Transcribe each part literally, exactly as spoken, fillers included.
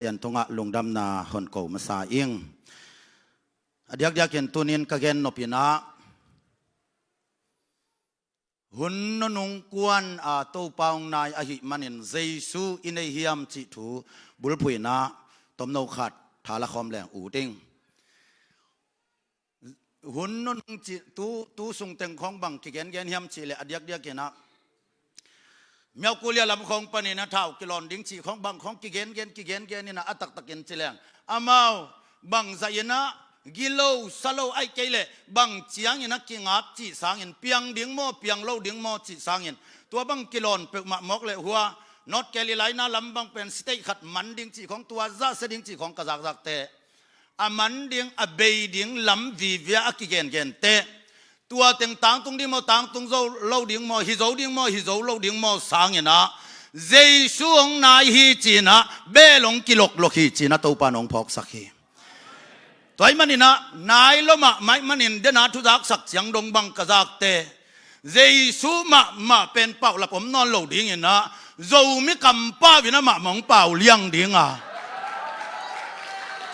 Pasian tungah lungdamna hon ko masa ing. A diakdiakin tunin ka gen nop in ah, hun nunung kuan a Topa hong nai ahih manin Jesu i nei hiam cih thu bulphuh in ah tomno khat thala khawm leng ut ing. Hun nunung cih tu, tu sung teng khawng bang kigengen hiam cih leh a diakdiak in ah, Myakulia lam khawng panin a thau kilawn ding cih khawng bang khawng kigengen, kigengen in ah a taktakin ci leng, amau bangzah in ah gilo salo ahih kei leh bang ciangin a kingap cih sangin, piang ding maw, piang lo ding maw cih sangin, tua bang kilawn peuhmah mawk leh hua North Carolina lam bang pen state khat man ding cih khawng, tua zahsia ding cih khawng ka zakzakte, a man ding, a bei ding lam vivia a kigengente, tua teng tangtung ding maw, tangtung zo lo ding maw, hi zo ding maw, hi zo lo ding maw sangin ah, Jesu hong nai hi ci-in ah bel hong kiloklok hi ci-in ah Topa in hong phawksak hi. Tua ahih manin ah nai lo mahmah ahih manin den a thuzaksak ciang dong bang ka zakte, Jesu mahmah pen paulap om nawn lo dingin ah, Zomi kampau in ah mahmah hong pau liang ding a,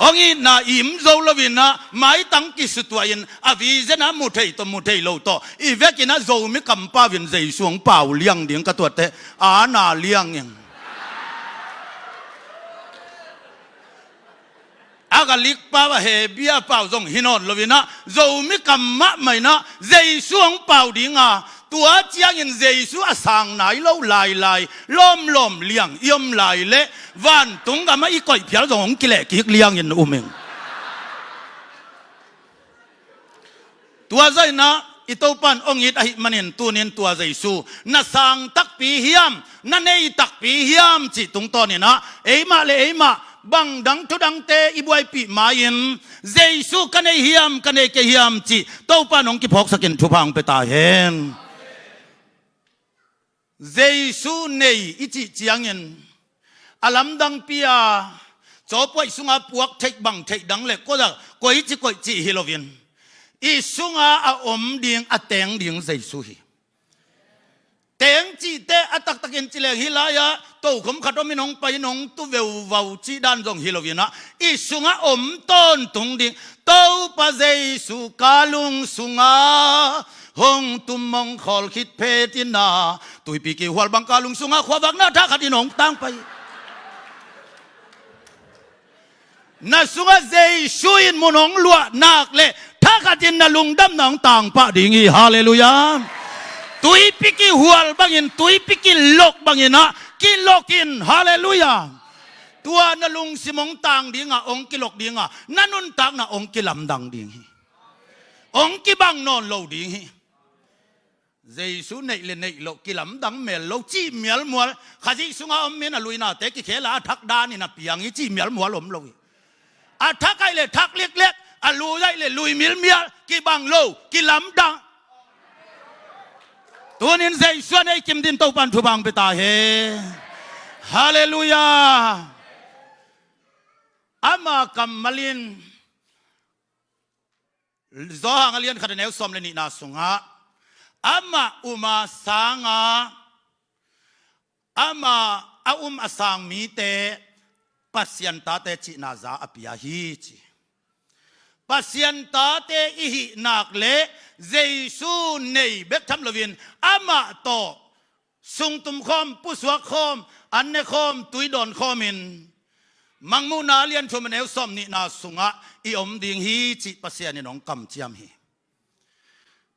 hong itna im zo lo in ah, maitang kisutuah in a vision ah mu thei tawh mu thei lo tawh i vekin ah Zomi kampau in Jesu hong pau liang ding ka tuatte, a na liang ing. A Galik pau, a Hebia pau zong hi nawn lo in ah, Zomi kam mahmah in ah Jesu hong pau ding a, tua ciangin Jesu a sang nai lo lailai lawmlawm liang i om lai leh vantung gam ah i koih phial zong hong kileh kik liangin um ing. Tua zah in ah i Topa in hong it ahih manin tunin tua Jesu na sang takpi hiam, na nei takpi hiam cih tungtawn in ah eimah le eimah bang dang thu dangte i buaipih ma-in, Jesu ka nei hiam, ka nei kei hiam cih Topa in hong kiphawksak in thupha hong pia ta hen. Jesu nei i cih ciangin a lamdangpi a, cawpuaih sunga puak theih bang theih dang le kua zah koici koici hi loin, i sunga a om ding, a teng ding Jesu hi. Teng cihte a taktakin ci leng hih lai-ah tokhom khat om in hong pai in hong tu veuvau cih dan zong hi loin ah, i sungah om tawntung ding Topa Jesu ka lung sungah hong tum hong khawl khit phet in ah, tuipi kihual bang ka lung sungah khuavakna thakhat in hong tangpai. Na sungah Jesu in mun hong luah nak leh thakhat in na lungdamna hong tangpah ding hi. Halleluiah. Tuipi kihual bangin, tuipi kilok bangin ah kilok in. Halleluiah. Tua na lungsim hong tang ding a, hong kilok ding a, na nuntakna hong kilamdang ding hi. Hong kibang nawn lo ding hi. Jesu neih le neih loh kilamdang mel lo, cih mialmual. Khazih sungah om in a luinate kikhel a, a thak danin a piang hi, cih mialmual om lo hi. A thak ahih leh thak liklek, a lui ahih leh lui milmial, kibang lo, kilamdang. Tunin Jesu a nei kim dingin Topa in thupha hong pia ta hen. Halleluiah. Ama kammal in Johan a lian khat a neu sawm le nihna sungah, amah um a sang a, amah a um a sang mite Pasian tate cihna za a pia hi, ci. Pasian tate i hih nak leh Jesu nei bek tham loin amah tawh sungtum khawm, pusuak khawm, an ne khawm, tui dawn khawmin, Mangmuhna a lian thum a neu sawm nihna sungah i om ding hi, cih Pasian in hong kamciam hi.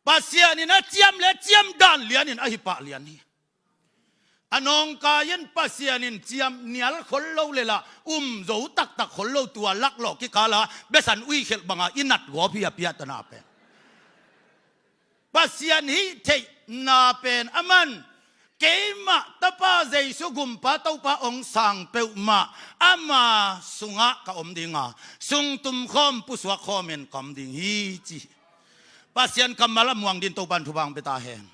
Pasian in a ciam le ciam dan lianin a hi pah lian hi. A nawngkai in Pasian in ciam nial khol lo le lah, um zo taktak khol lo, tua laklawh kikal a besan uikhelh banga i nat gawp hi a piahtana pen. Pasian hih theihna pen aman keimah Tapa Jesu Gumpa Topa hong sang peuhmah ama sungah ka om ding a, sungtum khawm pusuak khawmin ka om ding hi, ci. Pasian kammal a muang dingin Topa in thupha hong pia ta hen.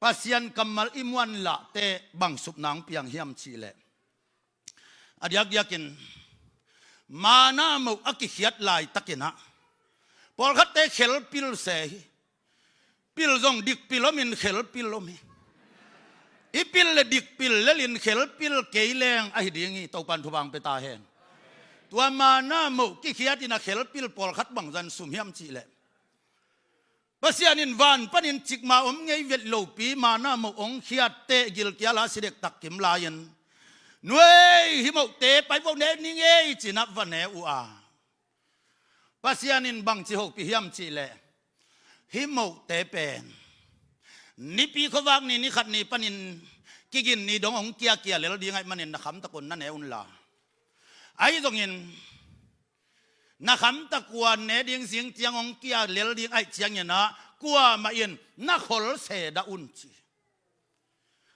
Pasian kammal i muanlahte bang supna hong piang hiam cih leh, a diakdiakin manna moh a kikhiat laitakin ah, pawlkhatte khelpil se hi. Pil zong dikpil om in khelpil om hi. I pil le dik pil lelin khel pil kei leng ahi ding hi. Topan thupha pia ta hen. Tua manna moh kikhiatin a khel pil pawlkhat bangzah in sum hiam cihleh, Pasian in van panin cikmah om ngei vet lopi manna moh hong khiatte gilkial a si dektak kim lai-in, nuei, hih mohte pai vo ne ni ngei ci-in ah va ne uh a, Pasian in bangci hopih hiam cihleh, hih mohte pen Nipi khuavak ni, ni khat ni panin kigin ni dong hong kiakia lel ding ahih manin na khamtak un na ne unla, ahi zongin na khamtak un ne ding, zing ciang hong kia lel ding ahih ciangin ah kuamah in na khol se dah un ci.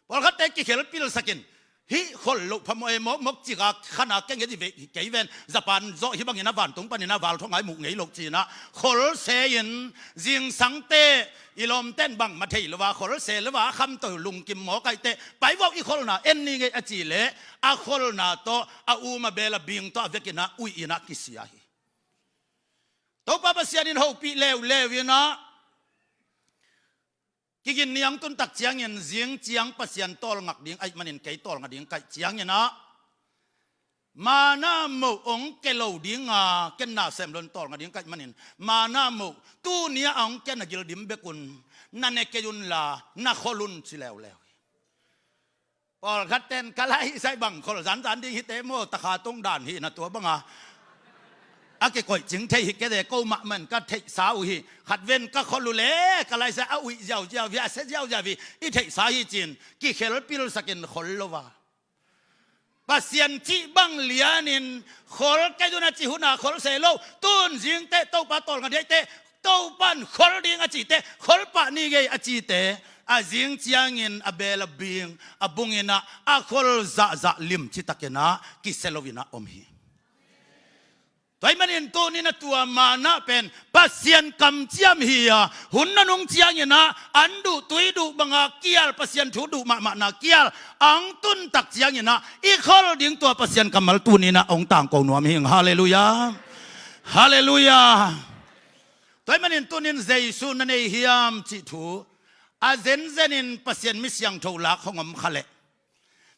Pawlkhatte kikhel pilsakin, hih khol loh phamawh e, mawkmawk cika khana keng e ci ve kei ven. Japan zawh hih bangin a vantung panin a valthawngai muh ngei loh ci-in ah khol se-in, zingsangte i lawmten bangmah thei lo a, khol se lo a, a khamto lungkim mawk ahih teh, pai vo, i kholna en ni ngei a cih leh, a kholna tawh, a um a bel a bing tawh a vekin ah uih in ah kisia hi. Topa Pasian in hopih leuleu in ah, kigin ni hong tun tak ciangin zing ciang Pasian tawlngak ding ahih manin kei tawlnga ding ka hih ciangin ah, manna moh hong kia lo ding a, ken na sem loin tawlnga ding ka hih manin, manna moh tuni a hong kia na gildim bek un na ne kei unla, na khol un ci leuleu hi. Pawlkhat ten ka laisai bang khol zanzan ding hi te maw, takha tung dan hi na tua banga a kikoih cing thei hi kei de, ko mahmah in ka theihsa uh hi. Khat ven ka khol uh le ka laisai a uih ziauziau hi, a sia ziauziau hi, i theihsa hi ci-in kikhel pilsakin khol lo a, Pasian cih bang lianin khol kei un a ci hun a khol se lo. Tun zing teh Topa tawlnga ding ahih teh, Topa in khol ding a cih teh, khol pah ni ngei a cih teh, a zing ciangin a bel a bing, a bung in ah a khol zahzah limci takin ah kisia lo in ah om hi. Tua ahih manin tuni in ah tua manna pen Pasian kamciam hi a, hun na nung ciangin ah an duh tui duh banga kial, Pasian thu duh mahmahna kial hong tun tak ciangin ah i khol ding tua Pasian kammal tuni in ah hong tangko nuam hi ing. Halleluiah. Halleluiah. Tua ahih manin tuni in Jesu na nei hiam cih thu a zenzenin Pasian mi siangtho lak hong om kha leh,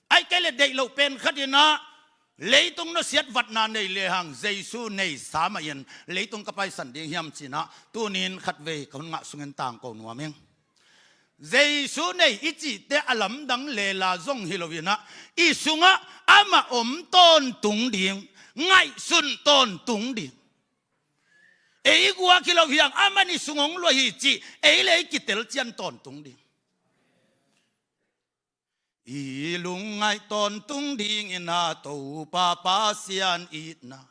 ahih kei leh deih loh pen khat in ah leitung nusiat vatna nei lehang Jesu neisa mah in leitung ka paisan ding hiam ci-in ah tuni in khatvei ka hun ngah sungin tangko nuam ing. Jesu nei i cih teh a lamdang lela zong hi lo in ah, i sungah amah om tawntung ding, ngaihsun tawntung ding. Ei guak hi lo hi hang, amah in i sung hong luah hi cih ei le ei kitel cian tawntung ding. I lungngaih tawntung ding in ah Topa Pasian itna,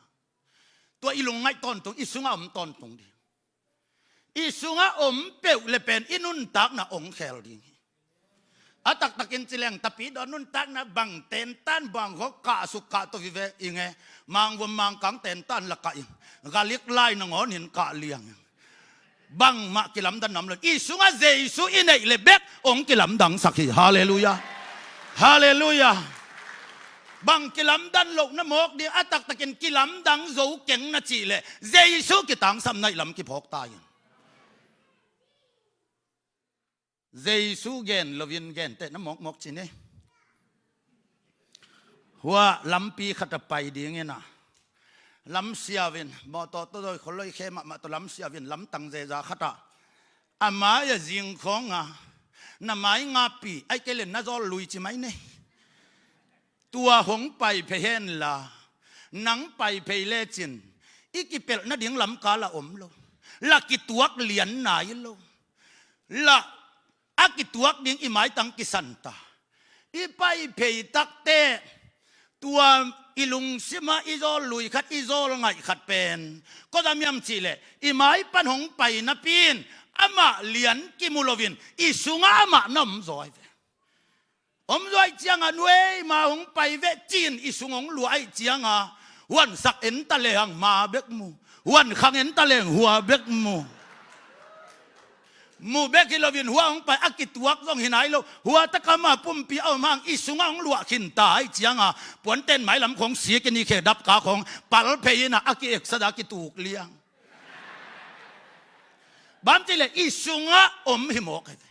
tua i lungngaih tawntung, i sungah om tawntung ding. I sungah om peuh le pen i nuntakna hong khel ding hi. A taktakin ci leng, Tapidaw nuntakna bang tentan bang khawng kah suk kah to vive ing e. Mangvom mangkang tentan la kah ing. Galik lai nangawn in kah liang ing. Bangmah kilamdan nam lo. I sungah Jesu i neih le bek hong kilamdangsak hi. Halleluiah. Halleluiah. Bang kilamdan loh na mawk ding, a taktakin kilamdang zo keng na cih leh Jesu kitangsapna i lam kiphawk ta in. Jesu gen loin gentehna mawkmawk ci ni. Hua lampi khat a pai ding in ah, lamsiau in, mawtaw tawh zawi khualoi khe mahmah tawh lamsiau in lamtang zeza khat ah, a mai-ah zingkhawng a, na mai ngapi, ahih kei leh na zawl lui ci mai ni. Tua hong pai phei henla, nang pai phei lecin i kipelh nading lamkal ah om lo. La kituak lian nai lo. La a kituak ding i maitang kisanta. I pai phei takteh tua i lungsimah i zawl lui khat, i zawl ngaih khat pen kua zah hiam cih leh, i mai pan hong pai napi-in amah lian kimu loin i sungah amah na om zaw hi ve. Om zaw ahih ciangah nueima hong pai veh ci-in i sung hong luah ahih ciangah, huansak en ta lehang ma bek mu, huankhang en ta lehang hua bek mu. Mu bek hi loin hua hong pai a kituak zong hi nai lo. Hua takah ma pumpi a om hang i sungah hong luah khinta ahih ciangah, puanten mailam khawng sik in i khe dapka khawng pal phei in ah a ki-eksa dah a kituk liang. Bang ci leh i sungah om hi mawk hi ve.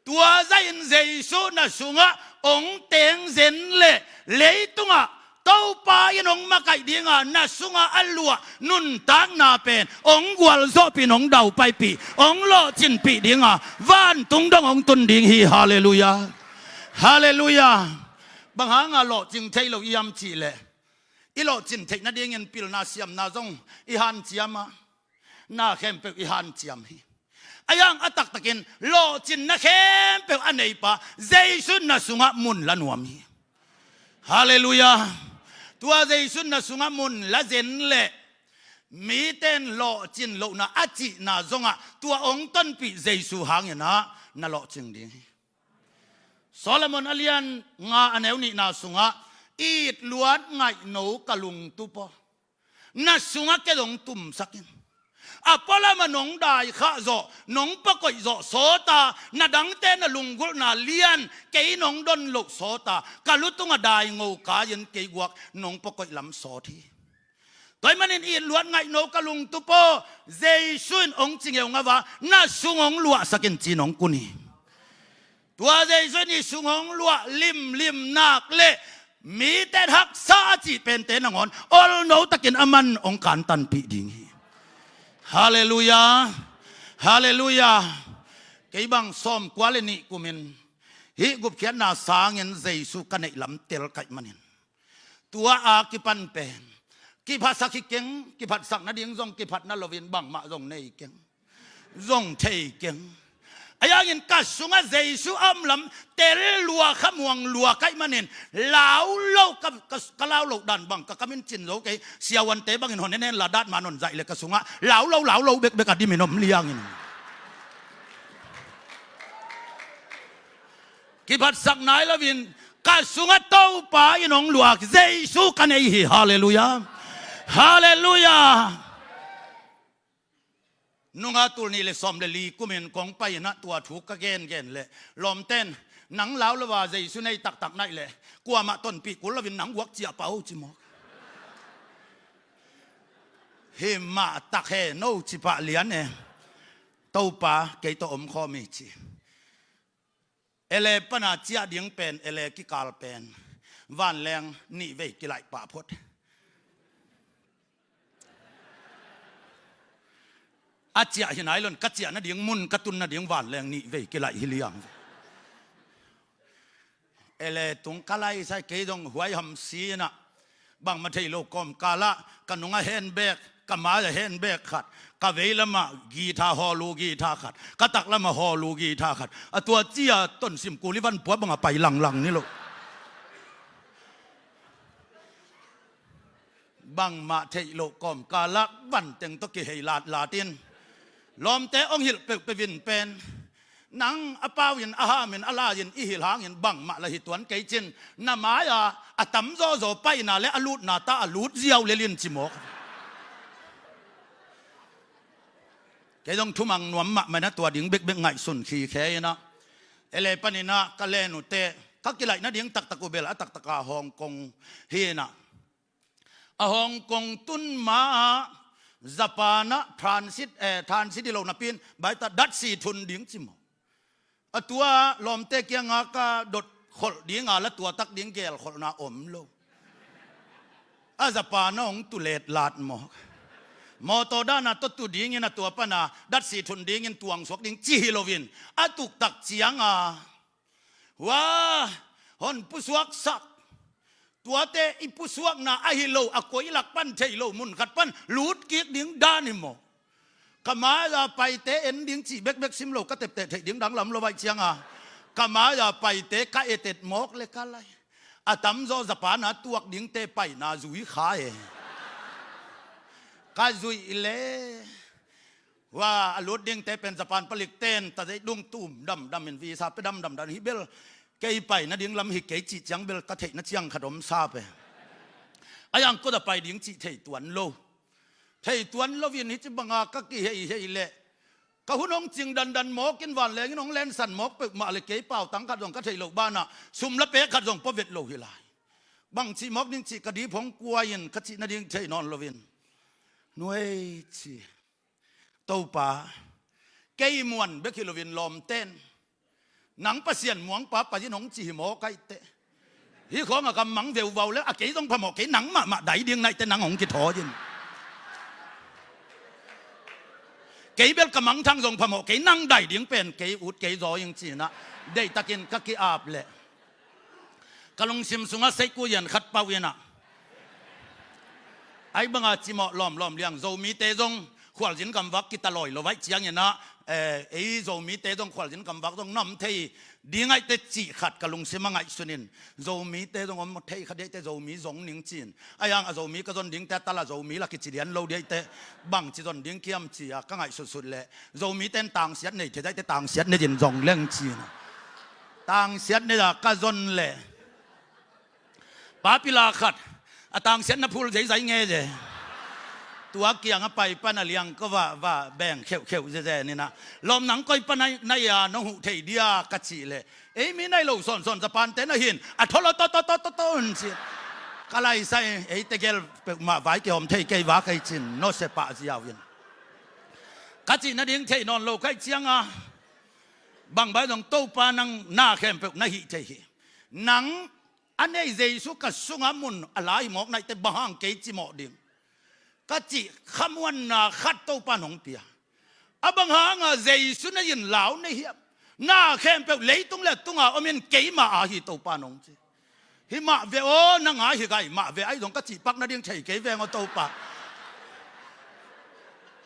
Tua zahin Jesu na sungah hong teng zen leh leitungah Topa in hong makaih dinga na sungah a luah nuntakna pen hong gualzawhpih in hong daupaipih, hong lawhcinpih dinga vantung dong hong tun ding hi. Halleluiah. Halleluiah. Bang hanga lawhcing thei lo i hiam cihleh, i lawhcin theih nadingin pilna siamna zong i hanciam a, na khempeuh i hanciam hi. A yang a taktakin lawhcinna khempeuh a neipa Jesu in na sungah mun la nuam hi. Halleluiah. Tua Jesu in na sungah mun la zen leh mite in lawhcin lohna a cihna zongah tua hong tonpih Jesu hangin ah na lawhcing ding hi. Solomon a lian nga a neu nihna sungah, "It luat ngaihno ka lungtup aw, na sungah kei zong tumsak in. A pualamah nong daikhah zawh, nong pakoih zawh sawta, na dangte na lunggulhna lian kei nong don loh sawta, ka lutungah daingo kai-in kei guak nong pakoih lam sawt hi." Tua ahih manin it luat ngaihno ka lungtup aw, Jesu in hong ci ngeungau a, na sung hong luahsak in ci-in hong kun hi. Tua Jesu in i sung hong luah limlim nak leh mite in haksa a cih pente nangawn olno takin aman hong kantanpih ding hi. Halleluiah. Halleluiah. Kei bang sawmkua le nih kumin hih gupkhiatna sangin Jesu ka neih lam tel ka hih manin, tua a kipan pen kiphatsak hi keng, kiphatsak nading zong kiphatna loin bangmah zong nei keng, zong thei keng. Ahi hangin ka sungah Jesu a om lam tel lua, khamuang lua ka hih manin, lau lo, ka, ka, ka lau loh dan bang ka kamin cin zo kei, siavuante bangin hon en en la, datman hon zaih leh ka sungah lau lo, lau lo bekbek a dimin om liangin. Kiphatsak nai loin ka sungah Topa in hong luah Jesu ka nei hi. Halleluiah. Halleluiah. Nunga tul nih le sawm le li kumin kong pai-in ah tua thu ka gengen leh lawmten, "Nang lau lo a Jesu nei taktak na hih leh kuamah tonpih kul loin nang guak ciah pah o," ci mawk. Himah tak he no ci pah lian e. Topa kei tawh omkhawm hi ci. L A pana ciah ding pen, L A kikal pen vanleng nih vei kilaih pah phot. A ciah hi nai lo-in ka ciah nading mun ka tun nading vanleng nih vei kilaih hi liang. L A tung ka laih sai, kei zong huaiham si-in ah, bangmah thei lo kawmkal ah ka nungah handbag, ka mai-ah handbag khat, ka veilamah guitar, hawlu guitar khat, ka taklamah hawlu guitar khat, a tua ci-a Tonsim kuli van pua bangah pai langlang ni lo. Bangmah theih loh kawmkal ah vanteng tawh kihei latlat in, lawmte hong hilh peuhpeuh in pen, nang a pau-in, a ham-in, a lai-in i hilh hangin bangmah lah hi tuan kei ci-in, na mai-a a tamzawzaw paina le a lutna ta a lut ziau lel in ci mawk. Kei zong thumang nuam mahmah in ah tua ding bekbek ngaihsun khikhe in ah, L A panin ah ka len uh teh, ka kilaih nading taktak uh bel a taktak a Hong Kong hi in ah, a Hong Kong tun ma-ah Japan ah transit, eh, transit hi lo napi-in, baita datsi thun ding ci maw. A tua lawmte kiangah ka dot kholh ding a, la tua tak ding gelkholhna om lo. A Japan ah hong tu letlat maw. Mawtaw dan a tawh tu dingin a tua pana datsi thun dingin tuang suak ding ci hi loin, a tuktak ciang a, hua, hon pusuaksak. Tuate i pusuakna ahi lo, a koi lak pan thei lo, mun khat pan lut kik ding dan hi maw. Ka mai-a paite en ding cih bekbek sim lo, ka tepteh theih ding dang lam lo ahih ciang a, ka mai-a paite ka etet mawk le ka lai. A tamzaw Japan a tuak dingte paina zui kha e. Ka zuih le, hua, a lut dingte pen Japan palikte in ta zei dung tum damdam in, visa pia damdam dan hi bel, kei pai nading lam hi kei cih ciang bel ka theihna ciang khat om sap e. A yang kua dah pai ding cih thei tuan lo. Thei tuan loin hih ci banga ka kiheihei leh, ka hun hong cing dandan mawk in vanleng in hong lensan mawk peuhmah leh kei pautang khat zong ka theih loh banah sum la pek khat zong pua vet lo hi lai. Bangci mawk ding cih ka dip hong kuai in ka cih nading thei nawn loin, nuai ci. Topa, kei muan bek hi loin lawmten Nang Pasian muangpa pai in hong ci hi maw ka hih teh. Hih khawng a kam mang veuvau le a kei zong phamawh kei, nang mahmah dai ding na hih teh nang hong kithawi in. Kei bel ka mangthang zong phamawh kei, nang dai ding pen kei ut kei zaw ing ci-in ah deihtakin ka ki-ap leh ka lungsim sungah seikui-an khat pau in ah, ahih banga cimawh lawmlawm liang, Zomite zong khualzin gamvak kita lawi lo ahih ciangin ah, eh, ei Zomite zong khualzin gamvak zong na om thei ding ahih teh cih khat ka lungsim a ngaihsun in, Zomite zong om thei kha ding ahih teh Zomi zong ning ci-in, ahih hang a Zomi ka zon dingte a tal a Zomi la kici lian lo ding ahih teh bangci zon ding kiam ci-a ka ngaihsutsut leh Zomite in tangsiat nei thei ding ahih teh tangsiat nei-in zong leng ci-in ah, tangsiat nei-a ka zon leh papila khat a tangsiatna phul zeizai nge ze. Tua kiang a pai pan a liang ka vah vah beng kheuhkheuh zeze in ah, lawm nang koi pan na hia, nong huh thei dia ka cih leh, ei mi nai lo sawnsawn Japan te na hi in a thawl a tawtawtawtawtaw in ci. Ka laisai, ei tegel peuhmah vai kihawm thei kei va kei ci-in nawsia pah ziau in. Ka cih nading thei nawn lo ka hih cianga, bang bai zong Topa nang na khempeuh na hih thei hi. Nang a nei Jesu ka sunga mun a la hi mawk na hih teh bang hang kei cimawh ding ka cih khamuanna khat Topa in hong pia. A bang hanga Jesu na in lau na hiam? Na khempeuh leitung le tunga om in keima a hi Topa in hong ci. Hi mah ve aw, nang a hi gai mah ve, ahi zong ka cih pak nading thei kei veng aw Topa.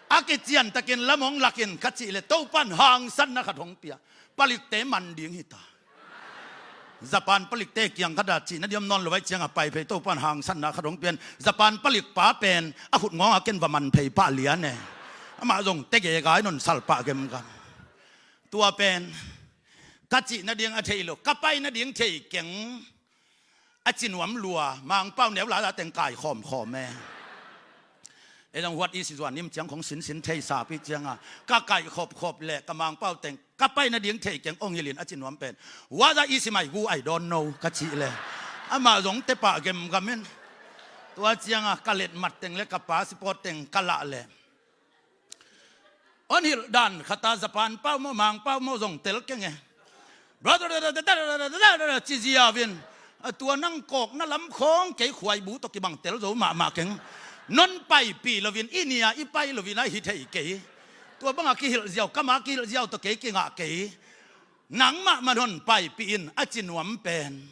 A kician takin lam hong lakin ka cih leh Topa in hangsanna khat hong pia. Palikte man ding hi ta. Japan palikte kiang khat a cih na diam nawn lo ahih cianga pai phei Topa in hangsanna khat hong pia in, Japan palik pa pen a khut ngawnga ken va man phei pah lian e. Amah zong tege gai non sal pah gemgam. Tua pen ka cih nading a thei lo, ka pai nading thei keng. A ci nuam lua, Mangpau neu la la teng kai khawmkhawm e. Ei zong huat i si zuan nim ciang khong sinsin thei sapi cianga ka kai khopkhop leh ka Mangpau teng ka pai nading thei keng ong hilin a ci nuam pen. What is my gu, I don't know ka cih leh amah zong tepah gemgam in. Tua cianga ka letmat teng le ka passport teng ka lah leh on hilh dan khata Japan pau maw Mangpau maw zong tel keng e. Brother, ci ziau in, a tua nang kawkna lam khawng kei khuaibu tawh kibang tel zo mahmah keng. Non paipih loin, i nia i pai loin a hi thei kei. Tua banga kihilh ziau, kama kihilh ziau tawh kei kingah kei. Nangmah man hon paipih in a ci nuam pen.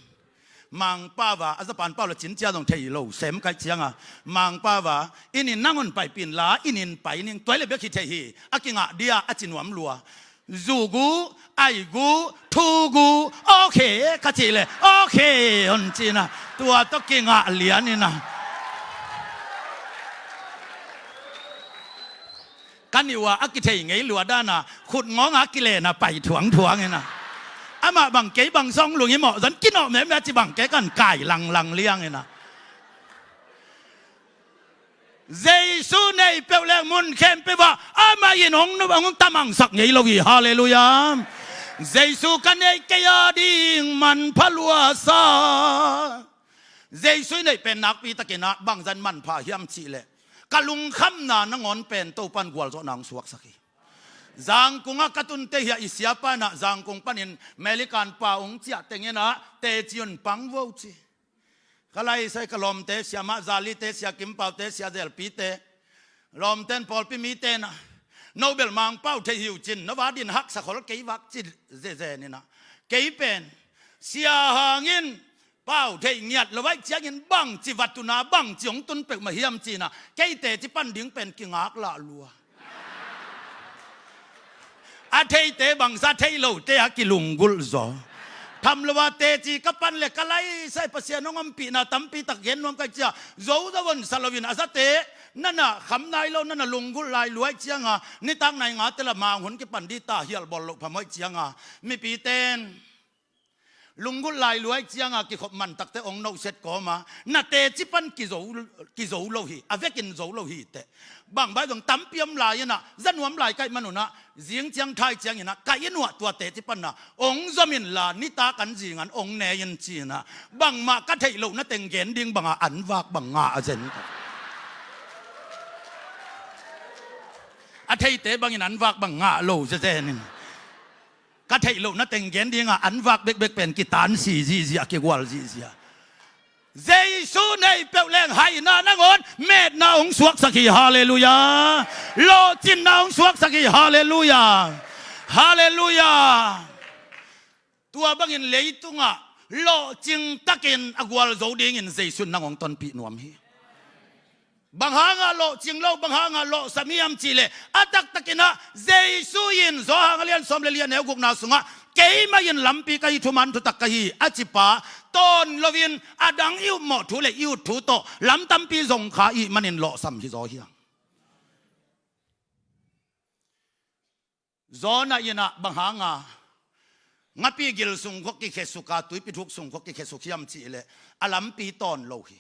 Mangpau a, a Japan pau la cin cia zong thei lo sem kaih cianga. Mangpau a, inn in nang hon paipih in la, inn in pai ning, tuai le bek hi thei hi, a kingah dia a ci nuam lua. Zu gu, ai gu, thu gu, okay ka cih leh okay hon cina. Tua tawh kingah lian ina. Ka niuh a a kithei ngei lua dana khut ngawnga kilena pai thuangthuang ina. Amah bang kei bang song lung i mawh zon kinawh mehmeh a ci bang kei kan kai langlang liang ina. Jesu nei peuh leng mun khempeuh ah amah in hong nup hong tamangsak ngei lo hi. Halleluiah. Jesu ka nei kei a ding manpha luasa. Jesu i neih pen nakpi takin ah bangzah in manpha hiam cihleh ka lungkhamna nangawn pen Topan gualzawhna hong suaksak hi. Zangkungah ka tunte hiah i siapa inah Zangkung panin Melikan pa hong ciah tenginah teci un pang vo ci. Ka laisai ka lawmte, Siamah Zalite, Sia Kimpaute, Sia Zelpite, lawmten pawlpi mite inah no bel Mangpau thei hi uh cin, no va din haksa khol kei vak ci zezen inah kei pen sia hangin pau theih ngiat lo aih ciangin bangci va tuna bangci hong tun peuhmah hiam cinah kei teci pan ding pen kingak lah lua. A theite bangsa thei lote a kilunggulh zaw. Tham lo a teci ka pan le ka laisai Pasian hong ompihna tampi tak gen nuam kaih cia zo zo vonsa loin a zate nana kham nai lo nana lunggulh lai luaih cianga nitak nai ngate la mang hun kipan dita hialbawl loh phamawh cianga mipiten lunggulh lai luai cianga kikhop mantakte ong nohset kawma na teci pan kizo, kizo lo hi, a vekin zo lo hi teh. Bangbai zong tampi om lai inah zanuam lai kaih manunah zing ciang thai cianginah kaih inuah tua teci panna ong zomin la nita kan zingan ong ne in cinah bangmah ka theih loh na teng gen ding banga an vak bang ngah a zen. A theite bangin an vak bang ngah lo zezenin. ka theih loh na teng gen dinga an vak bekbek pen kitansi zihziah, kigual zihziah. Jesu nei peuh leng haina nangawn metna hong suaksak hi. Halleluiah. Lawhcinna hong suaksak hi. Halleluiah. Halleluiah. Tua bangin leitungah lawhcing takin a gualzo dingin Jesu in nang hong tonpih nuam hi. Bang hangah lawhcing lo, bang hangah lawhsam hiam cihleh, a taktakinah Jesu in Johan a lian sawm le li a neu gukna sungah, "Keimah in lampi ka hi, thuman thutak ka hi," a cipa tawn loin a dang i upmawh thu le i ut thu tawh lam tampi zong kha i hih manin lawhsam hi zaw hi hang. Jonah inah bang hanga ngapi gil sung khua kikhesuk a, tuipi thuk sung khua kikhesuk hiam cihleh, a lampi tawn lo hi.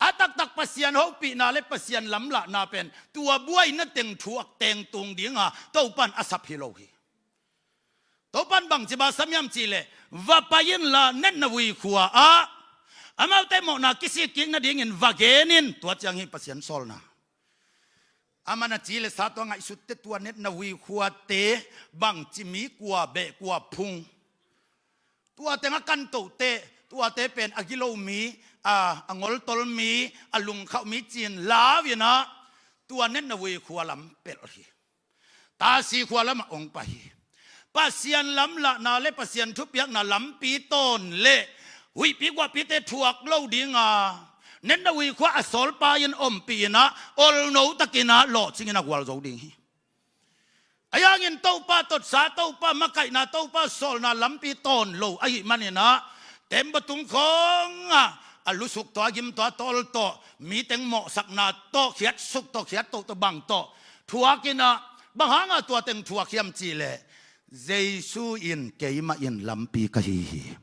A taktak Pasian hopihna le Pasian lamlahna pen tua buaina teng thuak teng tung dinga Topan a sap hi lo hi. Topan bangci ba sam hiam cihleh, "Va pai inla, netna vui khua ah amaute mawhna kisik kik nadingin va gen in," tua ciang hi Pasian sawlna. Aman a ci le sa tawh a ngaihsutte, tua netna vui khuate bangci mi kua beh kua phung, tua teng a kantohte, tuate pen a gilo mi, a, a ngoltol mi, a lungkhauh mi ci-in lau inah tua netna vui khua lam pelh hi. Tasi khua lamah hong pai hi. Pasian lamlahna le Pasian thupiakna lampi tawn le huihpi guahpite thuak lo dinga netna vui khua a sawlpa in ompih inah olno takinah lawhcingin a gualzo ding hi. Ahi hangin Topa totsa, Topa makaihna, Topa sawlna lampi tawn lo ahih maninah tembaw tung khawngah a lusuk tawh, a gim tawh, a tawl tawh, mi teng mawhsakna tawh, khiatsuk tawh, khiattoh tawh, bang tawh thuakinah, bang hangah tua teng thuak hiam cihleh, Jesu in, "Keimah in lampi ka hi hi.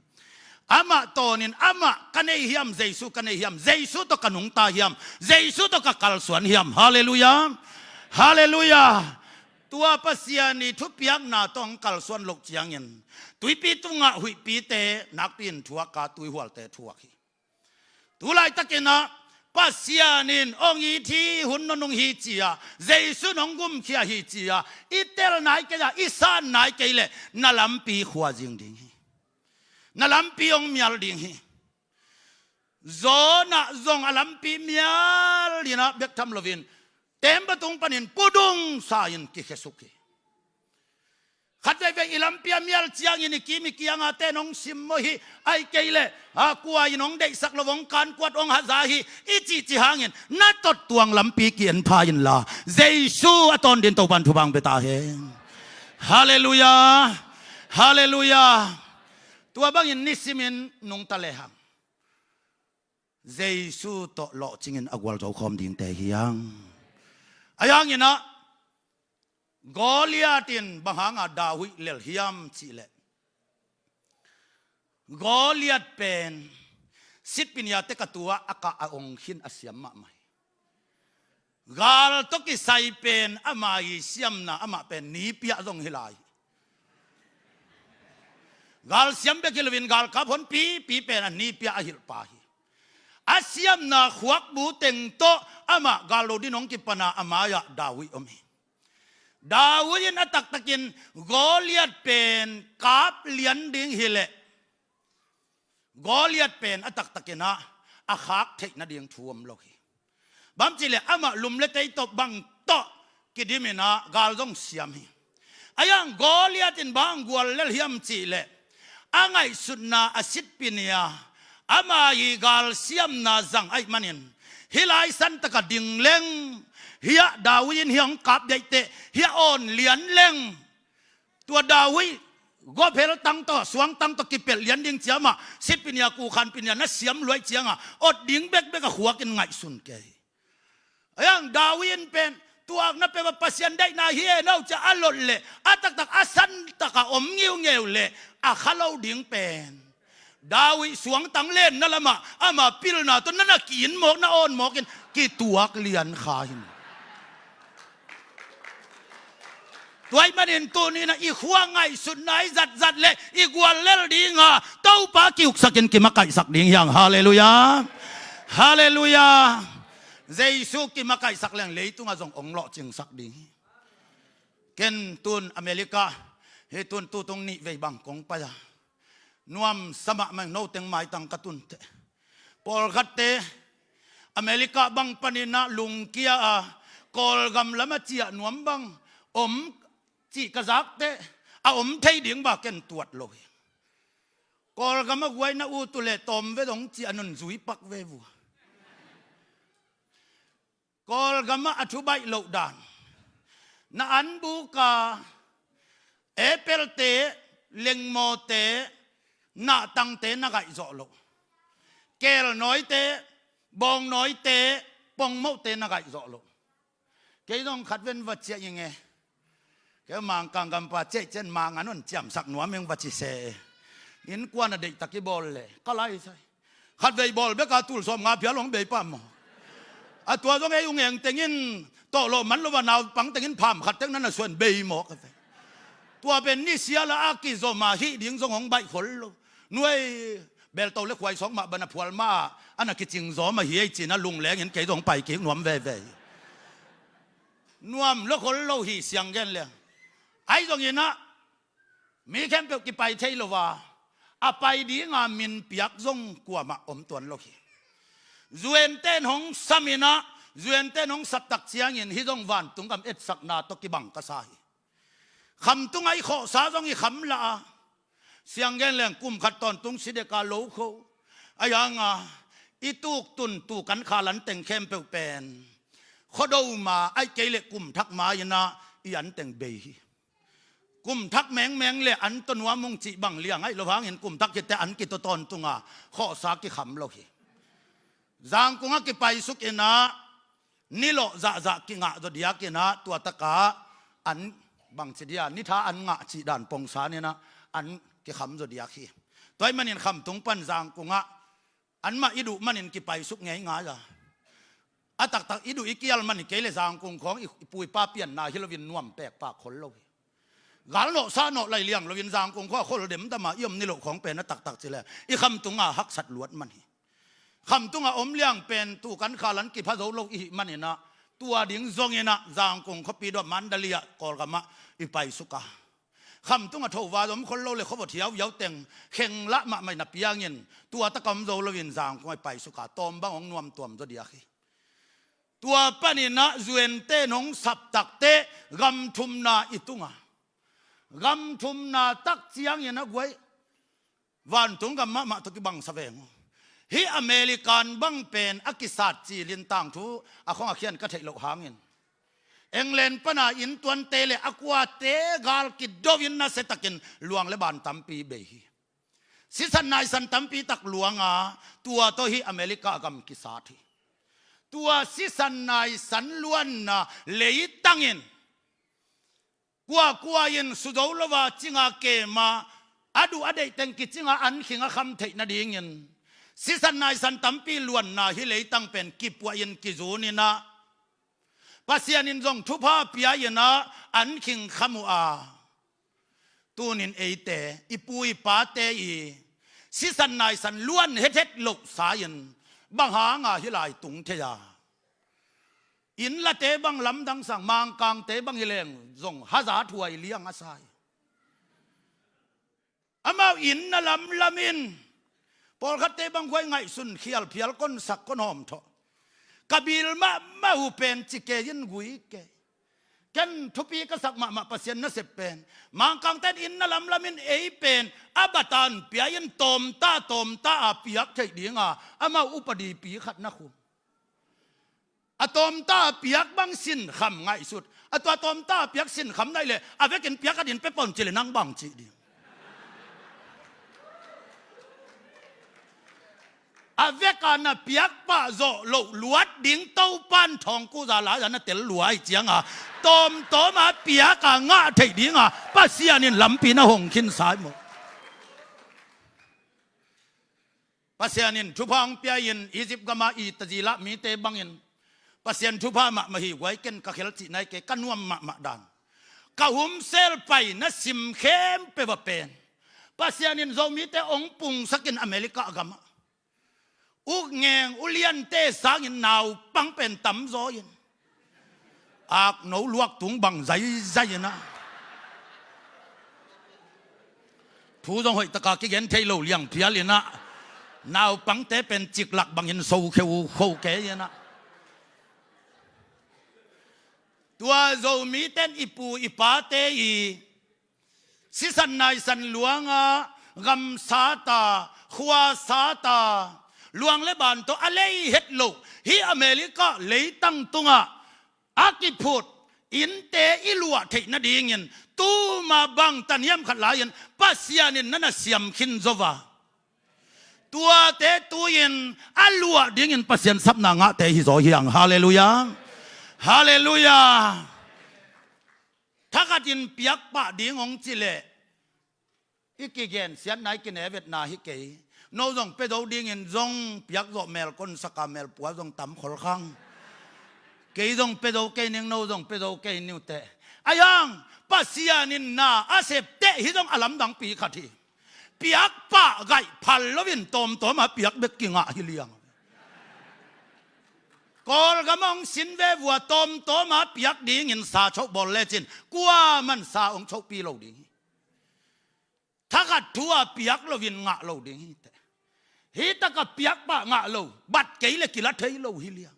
Amah tawnin, amah ka nei hiam, Jesu ka nei hiam, Jesu tawh ka nungta hiam, Jesu tawh ka kalsuan hiam." Halleluiah. Halleluiah. Tua Pasian ii thupiakna tawh hong kalsuan loh ciangin tuipi tungah huihpite nakpi-in thuak a, tuihualte thuak hi. Tu laitakinah Pasian in hong it hi, hun nunung hi ci-a, Jesu in hong gumkhia hi ci-a i tel nai kei a, i san nai kei leh na lampi khua zing ding hi. Na lampi hong mial ding hi. Jonah zong a lampi mial dinah bek tham loin tembaw tung panin pudung sa-in kikhesuk hi. Khat veivei i lampi a mial ciangin i kim i kianga ten hong simmawh hi. Ahih kei leh, a, kua in hong deihsak lo, hong kankuat, hong haza hi i cihcih hangin na tottuang lampi ki-en pha inla, Jesu a tawn dingin Topan thupha hong pia ta hen. Halleluiah. Halleluiah. Tua bangin nisimin nungta lehang Jesu tawh lawhcingin a gualzo khawm dingte hi hang. Ahi hanginah Goliath in bang hanga David lel hiam cihleh, Goliath pen sitpi nia tekah tua a kah a ong khin a siam mahmah hi. Gal tawh kisai pen ama ii siamna, amah pen nipi-ah zong hi lai. Gal siam bek hi loin galkap honpipi pen a nipi-ah a hilhpa hi. A siamna khuakbu teng tawh amah gal lo dingin hong kipan a, a mai-ah David om hi. David in a taktakin Goliath pen kap lian ding hileh, Goliath pen a taktakinah a khak theih nading thu om lo hi. Bang cihleh amah lum le tei tawh bang tawh kidiminah gal zong siam hi. Ahi hang Goliath in bang gual lel hiam cihleh, a ngaihsutna a sitpi nia ama ii gal siamna zang ahih manin, hih lai santaka ding leng, hiah David in hiah hong kap daih teh, hiah awn lian leng, tua David gawphel tang tawh, suang tang tawh kipelh lian ding ciamah sitpi nia, kukhanpi nia na siam luaih cianga ot ding bekbek a khuakin ngaihsun kei. Ahi hang David in pen tuakna peuh a Pasian daihna hi e no cia a lot leh, a taktak a santaka om ngiungeu leh, a kha lo ding pen David suangtang lenna lamah ama pilna tawh na na ki-in mawk, na awn mawkin kituak lian kha hi. Tua ahih manin tuni-in ah i khua ngaihsutna i zatzat le i guallel dinga Topa kiuksakin kimakaihsak ding hi hang. Halleluiah. Halleluiah. Jesu kimakaihsak leng leitungah zong hong lawhcingsak ding hi. Ken tun America Hih tun tutung nih vei bang kong pai a, nuamsa mahmah ing, no teng maitang ka tun teh. Pawlkhatte America bang panin ah lungkia a, Kawlgam lam a ciah nuam bang om cih ka zak teh, a om thei ding bang ken tuat lo hi. Kawlgam a guai na ut uh leh tawm ve dong ci-in a nunzui pak ve vua. Kawlgam ah a thu baih loh dan. Na anbuk a apple-te, lengmawte, nahtangte na gaih zawh loh. Kelnawite, bawngnawite, pongmohte na gaih zawh loh. Kei zong khat ven va ciah ing e. Kei Mangkang gampa ciah ciang Mang an hong ciamsak nuam ing va ci se. Innkuan a deihtak i bawl leh ka lai sai. Khatvei bawl bek a tul sawmnga phial hong bei pah maw? A tua zong ei ung eng tengin tawh lawh man lo a, naupang tengin pham khat teng na na suan bei maw ka ve. Tua pen nisial a kizom a hih ding zong hong baih khol lo. Nuai, belto le khuai sawk mah bang a phual mah a na kicing zawm ahi ei ci-in a lunglengin kei zong pai kik nuam veve hi. Nuam lo khol lo hi siang gen leng. Ahi zongin ah mi khempeuh kipai thei lo a, a pai ding a min piak zong kuamah om tuan lo hi. U N-te'n hong sam in ah, U N-te'n hong sap tak ciangin hih zong vantung gam etsakna tawh kibang ka sa hi. Khamtung ah i khawhsa zong i kham lah a, siang gen leng kum khat tawntung si dek a lo kho. Ahi hang a i tuk tun, tuk an khal an teng khempeuh pen khuado ma, ahih kei leh kum thak ma-in ah i an teng bei hi. Kum thak mengmeng leh an tawh nuam ung cih bang liang ahi lo hangin kum thak khit teh an kitaw tawntung a, khawhsa kikham lo hi. Zangkung ah kipaisuk in ah nilawh zahzah kingah zaw diak in ah, tua tak a an bangci dia, nitha an ngah cih dan pongsan in ah an kikham zaw diak hi. Tua ahih manin khamtung pan Zangkung ah anmah i duh manin kipaisuk ngeingai a, a taktak i duh i kial man hi kei leh Zangkung khawng i pu i pa pianna hi loin nuam pek pak khol lo hi. Gal nawh sa nawh lai liang loin Zangkung khua khol demdam a i om ni loh khawng pen a taktak ci leh i khamtung a haksat luat man hi. Khamtung a om liang pen tuk an khal an kipha zo lo i hih manin ah, tua ding zongin ah Zangkung khuapi dawh Mandalay ah Kawlgam ah i paisuk a, khamtung a thovan om khol lo leh khuavot hiauhiau teng kheng lah mahmah in a piangin, tua tak a om zo loin Zangkung ah i paisuk a, tawm bang hong nuam tuam zaw diak hi. Tua panin ah U N-te'n hong sap tak teh gam thumna i tung a, gam thumna tak ciangin a guai, vantung gam mahmah tawh kibang sa veng uh. Hih American bang pen a kisat cilin tangthu a khawng a khian ka theih loh hangin, England pan a inntuante leh a kuate gal kido in nasia takin luang le ban tampi bei hi. Sisan naisan tampi tak luang a, tua tawh hih America gam kisat hi. Tua sisan naisan luanna leitang in kuakua in su zo lo a cing a kem a, a duh a deih teng kicing a an khing a kham theih nadingin sisan naisan tampi luanna hih leitang pen kipuah in kizun in ah, Pasian in zong thupha pia in ah an khing kham uh a, tunin eite, i pu i pate i sisan naisan luan hethet loh sa in bang hang a hih lai tung thei a? Inn late bang lamdang sang, Mangkangte bang hi leng zong haza thuai liang a sa hi. Amau inn na lamlam in, pawlkhatte bang guai ngaihsun khial phial, kon sak kon hawm thawh. Ka bil mahmah uh pen ci kei in gui kei. Ken thupi ka sak mahmah Pasian nasep pen, Mangkangte'n inn na lamlam in, ei pen a batan pia in, tawmta tawmta a piak theih ding a, amau upadipi khat na khum. A tawmta a piak bang sinkham ngaihsut. A tua tawmta a piak sinkham na hih leh a vekin piak a din pe pawn ci leh nang bang cih ding? A vek a na piak pah zawh loh luat ding Topa'n thawngkuza lai-a na tel lua ahih ciang a, tawmtawm a piak a ngah theih ding a Pasian in lampi na hong khinsa hi maw? Pasian in thupha hong pia in, Egypt gam a i tazila mite bangin Pasian thupha mahmah hi guai, ken ka khel cihna hi kei, ka nuam mahmah dan. Ka humsel pai na sim khempeuh a pen Pasian in Zomite hong pungsak in America gam ah. U ngeng u liante sangin naupang pen tamzaw in, akno luak tung bang zaizai in ah, Tu zong hoihtaka kigen thei lo liang phial inah, naupangte pen ciklak bangin so kheu kho kei inah. Tua Zomite in i pu i pate i sisan naisan luanga gamsata, khuasata, luang le ban tawh a lei het loh hih America leitang tungah a kiphut innte i luah theih nadingin tuma bangtan hiam khat lai-in Pasian in na na siam khin zo va. Tuate tu-in a luah dingin Pasian sapna ngahte hi zaw hi hang. Halleluiah. Halleluiah. Thakhatin piak pah ding hong cih leh i kigensiatna, i kinevetna hi kei. No zong pia zo dingin zong piak zawh mel konsaka mel pua zong tam khol khang. Kei zong pia zo kei ning, no zong pia zo kei ni uh teh. Ahi hang Pasian in na a sep teh hih zong a lamdangpi khat hi. Piak pah gaih phal loin tawmtawm a piak bek kingah hi liang. Kawlgam hong sin ve vua tawmtawm a piak dingin sa choh bawl lecin kuaman sa hong chohpi lo ding hi. Thakhat thu a piak loin ngah lo ding hi teh. Hih taka piak pah ngah lo, bat kei le kila thei lo hi liang.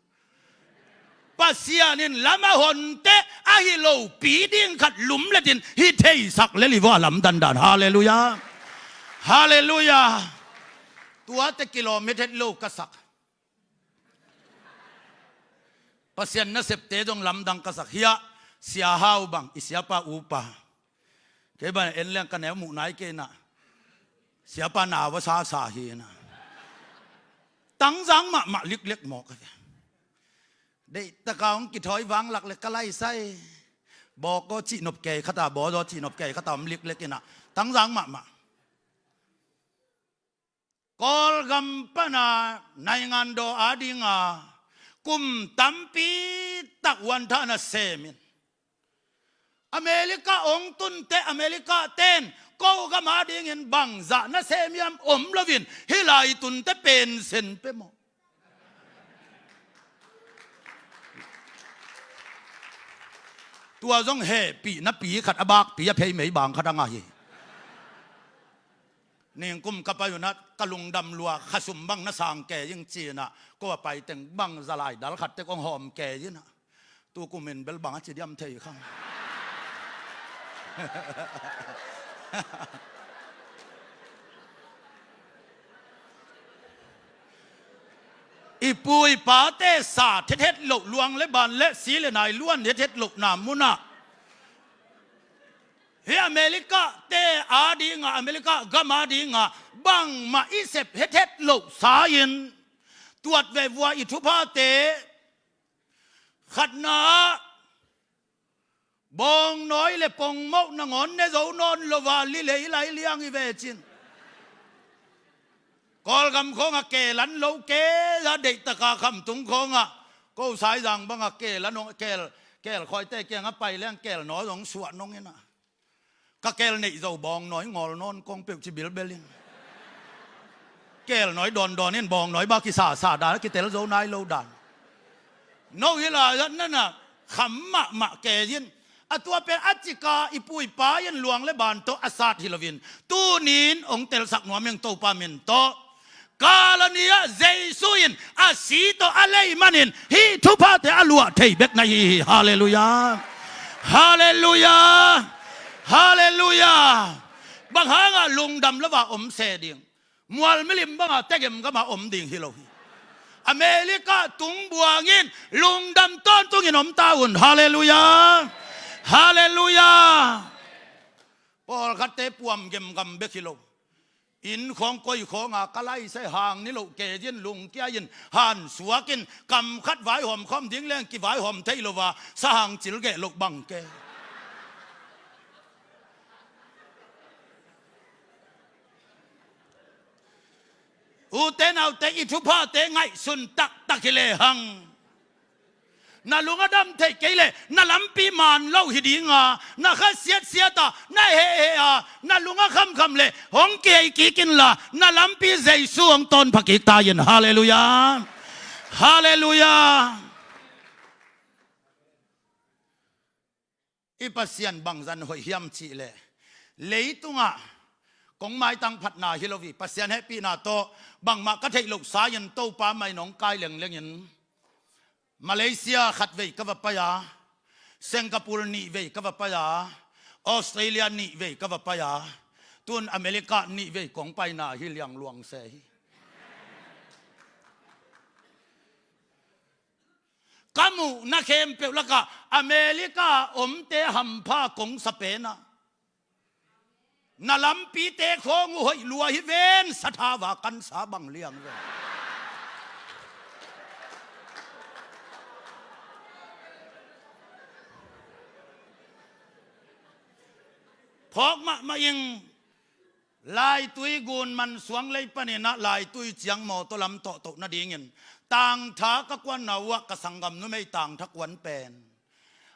Pasian in lam a honte ahi lopi ding khat lumletin hi theisak lel hi vua lamdandan. Halleluiah. Halleluiah. Tuate kilawm het het lo ka sak. Pasian nasepte zong lamdang ka sak hi a, Sia Hau bang, i siapa upa. Kei bang en leng ka neu muh nai kei inah. Siapa nau a sasa hi inah. Tangzang mahmah liklek mawk a ve. Deihtaka hong kithawi vanglak le ka laisai. Bawkaw cihnop kei khata, bawzaw cihnop kei khata om liklek inah. Tangzang mahmah. Kawlgam pana naingan daw adinga kum tampi tak huanthahna semin America hong tunte, America ten ko gam adingin bangzah na sem hiam om loin hih lai tunte pensen pe maw? Tua zong hehpihna pi khat a bakpi a phei mei bang khat a ngah hi. Ningkum ka pai unah ka lungdam lua, khasum bang na sang kei ing ci-inah ko a pai teng bang zalai dal khat tek hong hawm kei inah. Tukumin bel bang a ci diam thei khang. I pu i pate sa thethet loh, luang le ban le si le nai luan thethet lohna munah hih America te adinga, America gam adinga bangmah i sep hethet loh sa-in tuat ve vua i thuphate khatna ah bawngnawi le pongmoh nangawn ne zo nawn lo a, li lei lai liang i ve cin. Kawlgam khawnga kelan lo kei a, deihtaka khamtung khawnga ko Saizang banga kelan ong, kel, kel khawite kianga pai leng kel nawi zong suah nong inah. Ka kel neih zo bawngnawi ngawl nawn kong peuh ci bilbel in. Kel nawi dawndawn in bawngnawi ba kisasa dan a kitel zo nai lo dan. No hi lai-ah nana kham mahmah kei in. A tua pen a cika i pu i pa in luang le ban tawh a sat hi loin tunin hong telsak nuam ing Topa min tawh. Kalvary ah Jesu in a si tawh a lei manin hih thuphate a luah thei bek na hi hi. Halleluiah. Halleluiah. Halleluiah. Bang hangah lungdam lo a om se ding? Mual milim banga tegem gama om ding hi lo hi. America tung buangin lungdam tawntungin om ta un. Halleluiah. Halleluiah. Pawlkhatte puam gemgam bek hi lo. Inn khawng koi khawnga ka laisai hang ni loh kei in lungkia in hansuakin kam khat vaihawm khawm ding leng kivaihawm thei lo a sahang cil geh loh bang kei. Ute naute i thuphate ngaihsun taktak hi lehang. Na lung a dam theih kei leh na lampi maan lo hi dinga, na khasiatsiat a, na hehheh a, na lung a khamkham leh hong kihei kik inla na lampi Jesu hong tawnpha kik ta in. Halleluiah. Halleluiah. I Pasian bangzah hoih hiam cihleh leitungah Kong maitang phatna hi lo hi, Pasian hehpihna tawh bangmah ka theih loh sa-in Topa mai nong kai lenglengin, Malaysia khat vei ka va pai a, Singapore nih vei ka va pai a, Australia nih vei ka va pai a, tun America nih vei kong paina hi liangluang se hi. Ka muhna khempeuh lakah America omte hampha kong sa pen ah, na lampite khawng uh hoih lua hi ven, sathau a kansa bang liang ven. Phawk mahmah ing. Laitui gun man suang lei panin ah Laitui ciang mawtaw lam tawhtoh nadingin tangtha ka kuanna uh ah ka sanggam numei tangtha kuan pen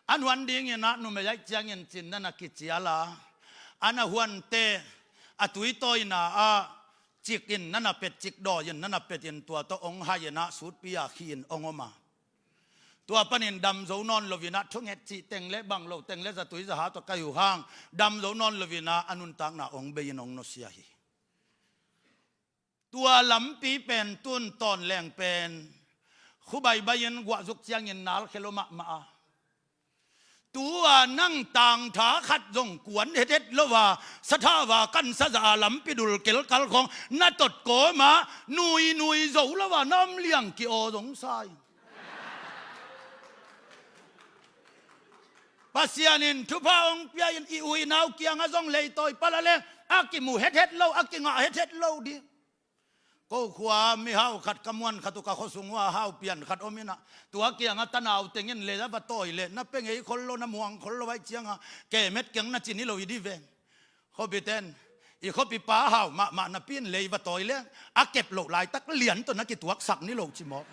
a nuan dingin ah numei aih ciangin cin na na kicial a, a na huante a tuitawina ah cik in na na pet, cik dawi in na na pet in tua tawh ong hai in ah sutpi a khi in ong om a. Tua panin dam zo nawn loin ah thunget cih teng le bang lo teng le zatui zaha tawh kai uh hang dam zo nawn loin ah a nuntakna ong bei in ong nusia hi. Tua lampi pen tun tawn leng pen khubai bai in guahzuk ciangin nalkhia lo mahmah a. Tua nang tangtha khat zong kuan hethet lo a, sathau a kansa zah a lampi dul kelkal khawng na tot kawm ah nuinui zo lo a na om liang ki-aw zong sa in. Pasian in thupha hong pia in i u i nau kiangah zong leitawi pal a leng a kimu hethet lo, a kingah hethet lo ding. Ko khua mihau khat ka muan khat uh ka khuasung uh a hau pian khat om in ah, tua kiangah tanau teng in lei a va tawi leh na pia ngei khol lo, na muang khol lo aih ciangah kemet keng na ci ni lo hi di ven. Khuapiten i khuapipa hau mahmah napi in lei va tawi leng a kep loh laitak lian tawh na kituaksak ni lo ci mawk.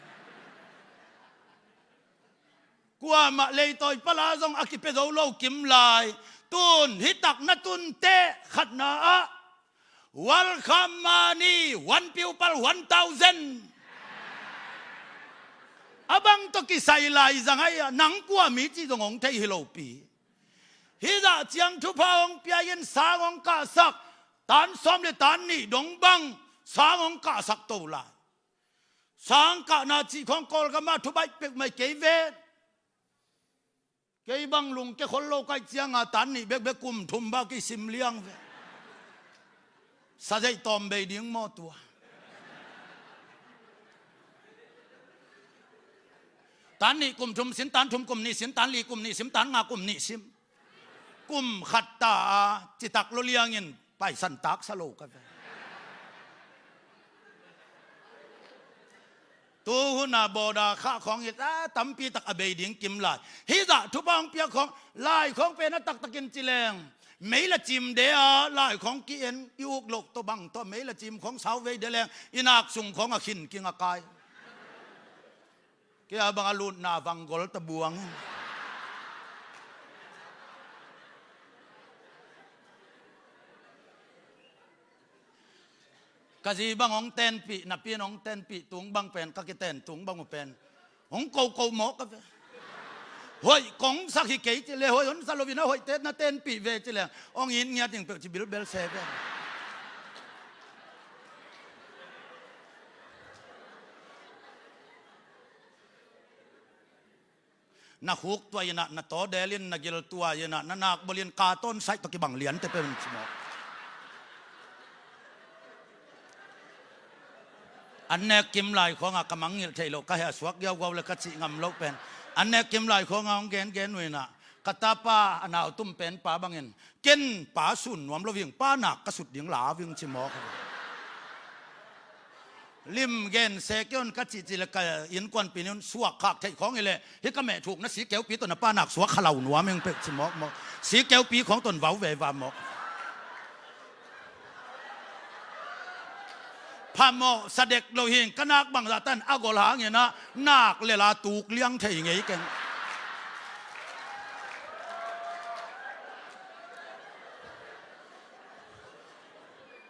Kuamah leitawi pal a zong a kipia zo lo kim lai. Tun hi tak na tun teh khatna ah welcome money, one pupil one thousand a bang tawh kisai lai za ngai a, nang kua mi cih zong hong thei hi lopi. Hih zah ciang thupha hong pia in sang hong kahsak, tan sawm le tan nih dong bang sang hong kahsak to lai. Sang kahna cih khawng Kawlgam ah thubaih peuhmah kei ve. Kei bang lungke khol lo ka hih ciangah tan nih bekbek kum thum bang kisim liang ve. Sazeih tawm bei ding maw tua? Tan nih kum thum sin, tan thum kum nih sin, tan li kum nih sim, tan nga kum nih sim. Kum khat ta a citak lo liangin paisan taksa lo ka ve. Tu hun a bawda khah khawng hi ta tampi tak a bei ding kim lai. Hih zah thupha hong piak khawng lai khawng pen a taktakin ci leng, mei la cim de a lai khawng ki-en i uk loh tawh bang tawh mei la cim khawng sau vei de leng i nak sung khawng a khin king a kai. Kei a bang a lutna vanggol ta buang. Ka zi bang hong tenpih, napi in hong tenpih tung bang pen, ka kiten tung bang uh pen hong koko mawk ka ve. Hoih kong sak hi kei ci le, hoih hong sa loin a hoihte na tenpih ve ci leng hong it ngiat ding peuh ci bilbel se ve. Na khuk tuai in ah, na tawdel in, na gil tuai in ah, na nak bol in, ka tawn saih tawh kibang liante peuh in ci mawk. An nek kim lai khawngah ka mangngilh theih loh, ka heh a suak giaugiau le ka cih ngam loh pen, an nek kim lai khawngah hong gengen uh in ah, ka tapa a nau tum pen pa bangin, ken pa sun nuam lo ving, pa nak ka sut ding la ving ci mawk. Lim gen se kei un ka cihcih le ka innkuanpi nih un suak khak theih khawng hi leh, hih ka meh thukna sikeupi tawh na pa nak suak khalau nuam ing peuh ci mawkmawk. Sikeupi khawng tawh vau veva mawk. Phamawh sa dek lo hing, ka nak bangzah tan a gol hangin ah nak le la tuk liang thei ngei keng.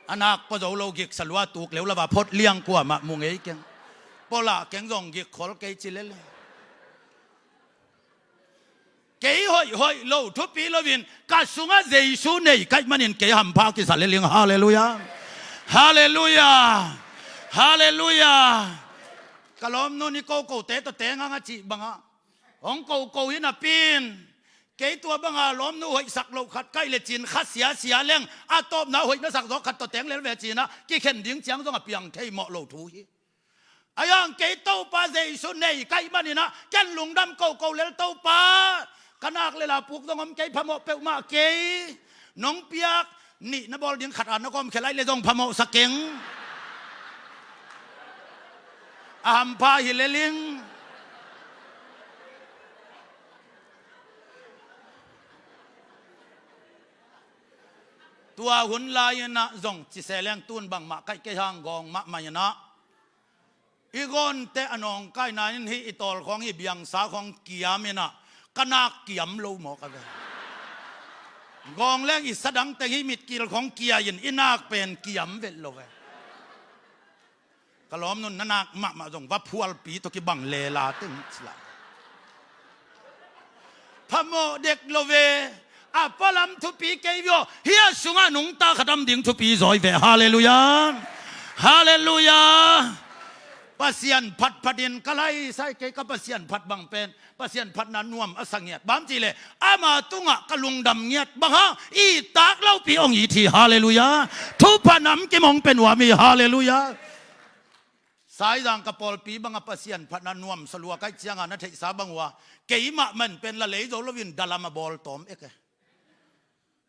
A nak pua zo lo giksa lua tuk leu lava phot liang kuamah mu ngei keng. Pua lah keng zong gik khol kei ci lele. Kei hoihhoih lo thupi loin ka sungah Jesu nei ka hih manin kei hampha kisa lel ing. Halleluiah. Halleluiah. Halleluiah. Ka lawmnu in i kokote tawh teng hang a cih bangah hong koko hi napi in, kei tua banga lawmnu hoihsak loh khat ka hih lecin kha siasia leng a tawpna hoih na sak zawk khat tawh teng lel ve cinah kikhen ding ciang zong a piang thei mawh lo thu hi. Ahi hang kei Topa Jesu nei ka hih maninah ken lungdam koko lel, Topa, ka nak le la puk zong om kei, phamawh peuhmah kei. Nong piak nih na bawl ding khat a na gawmkhia lai le zong phamawhsa keng. A hampha hi lel ing. Tua hun lai-inah zong ci se leng tun bangmah kaih kei hang gawng mahmah inah i gawnte a nawngkaina in hih i tawl khawng, hih biangsa khawng kiam inah ka nak kiam lo maw ka ve. Gawng leng i sadang teng hih mitkil khawng kia in i nak pen kiam vet lo ve. Ka lawmnun na nak mahmah zong va phualpi tawh kibang lela teng cila. Phamawh dek lo ve. A palam thupi kei vio. Hia sungah nungta khat am ding thupi zawi ve. Halleluiah. Halleluiah. Pasian phatphatin ka laisai kei ka Pasian phat bang pen Pasian phatna nuam a sa ngiat. Bang cih leh ama tungah ka lungdam ngiat bang hang i tak lopi hong it hi. Halleluiah. Thupha nam kim hong pia nuam hi. Halleluiah. Saizang ka pawlpi bangah Pasian phatna nuam sa lua ka hih cianga na theihsa bang uh a, keimah man pen la lei zo loin dalam a bawl tawm ek e.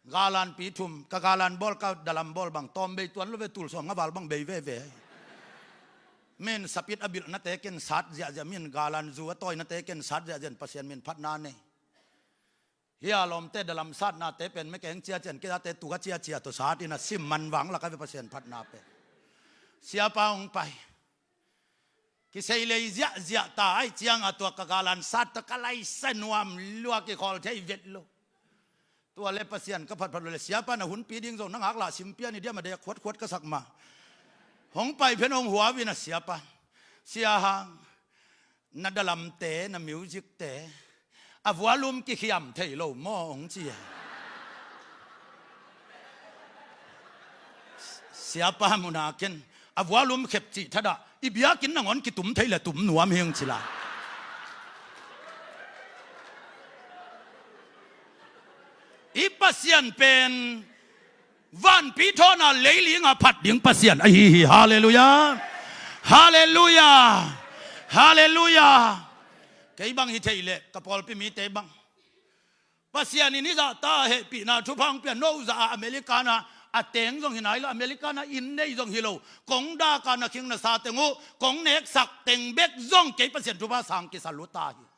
Galanpi thum, ka galan bawl ka dalam bawl bang tawm bei tuan lo ve, tul sawm nga val bang bei veve. Min sapit a bilhnate ken sat ziahziah, min galan zu a tawinate ken sat ziahziah in Pasian min phatna nei. Hia lawmte dalam satnate pen mekeng ciacian kei zate tuka ciacia tawh sat inah sim man vang lak a ve Pasian phatna pen. Siapa hong pai. Kisei lei ziahziah ta ahih cianga tua ka galan sat tawh ka laisa nuam lua, kikhawl thei vet lo. Tua le Pasian ka phatphat lo le siapa na hunpi ding zong na ngak lah simpia ni diam a dek khuatkhuat ka sak ma. Hong pai phen hong huau inah siapa, sia hang, na dalamte, na musicte a vualum kikhiam thei lo maw hong ci e. Siapa muna ken a vualum khep cih thadah i biakinn nangawn kitum thei le tum nuam hi hong ci lai. I Pasian pen vanpi thawn a leiling a phat ding Pasian ahi hi. Halleluiah. Halleluiah. Halleluiah. Kei bang hi thei leh ka pawlpi mite bang Pasian in i zahta a hehpihna thupha hong pia, no zah a America na a teng zong hi nai lo, America na inn nei zong hi lo, kong dak a na khing na sa teng uh kong neksak teng bek zong kei Pasian thupha sang kisa luta hi.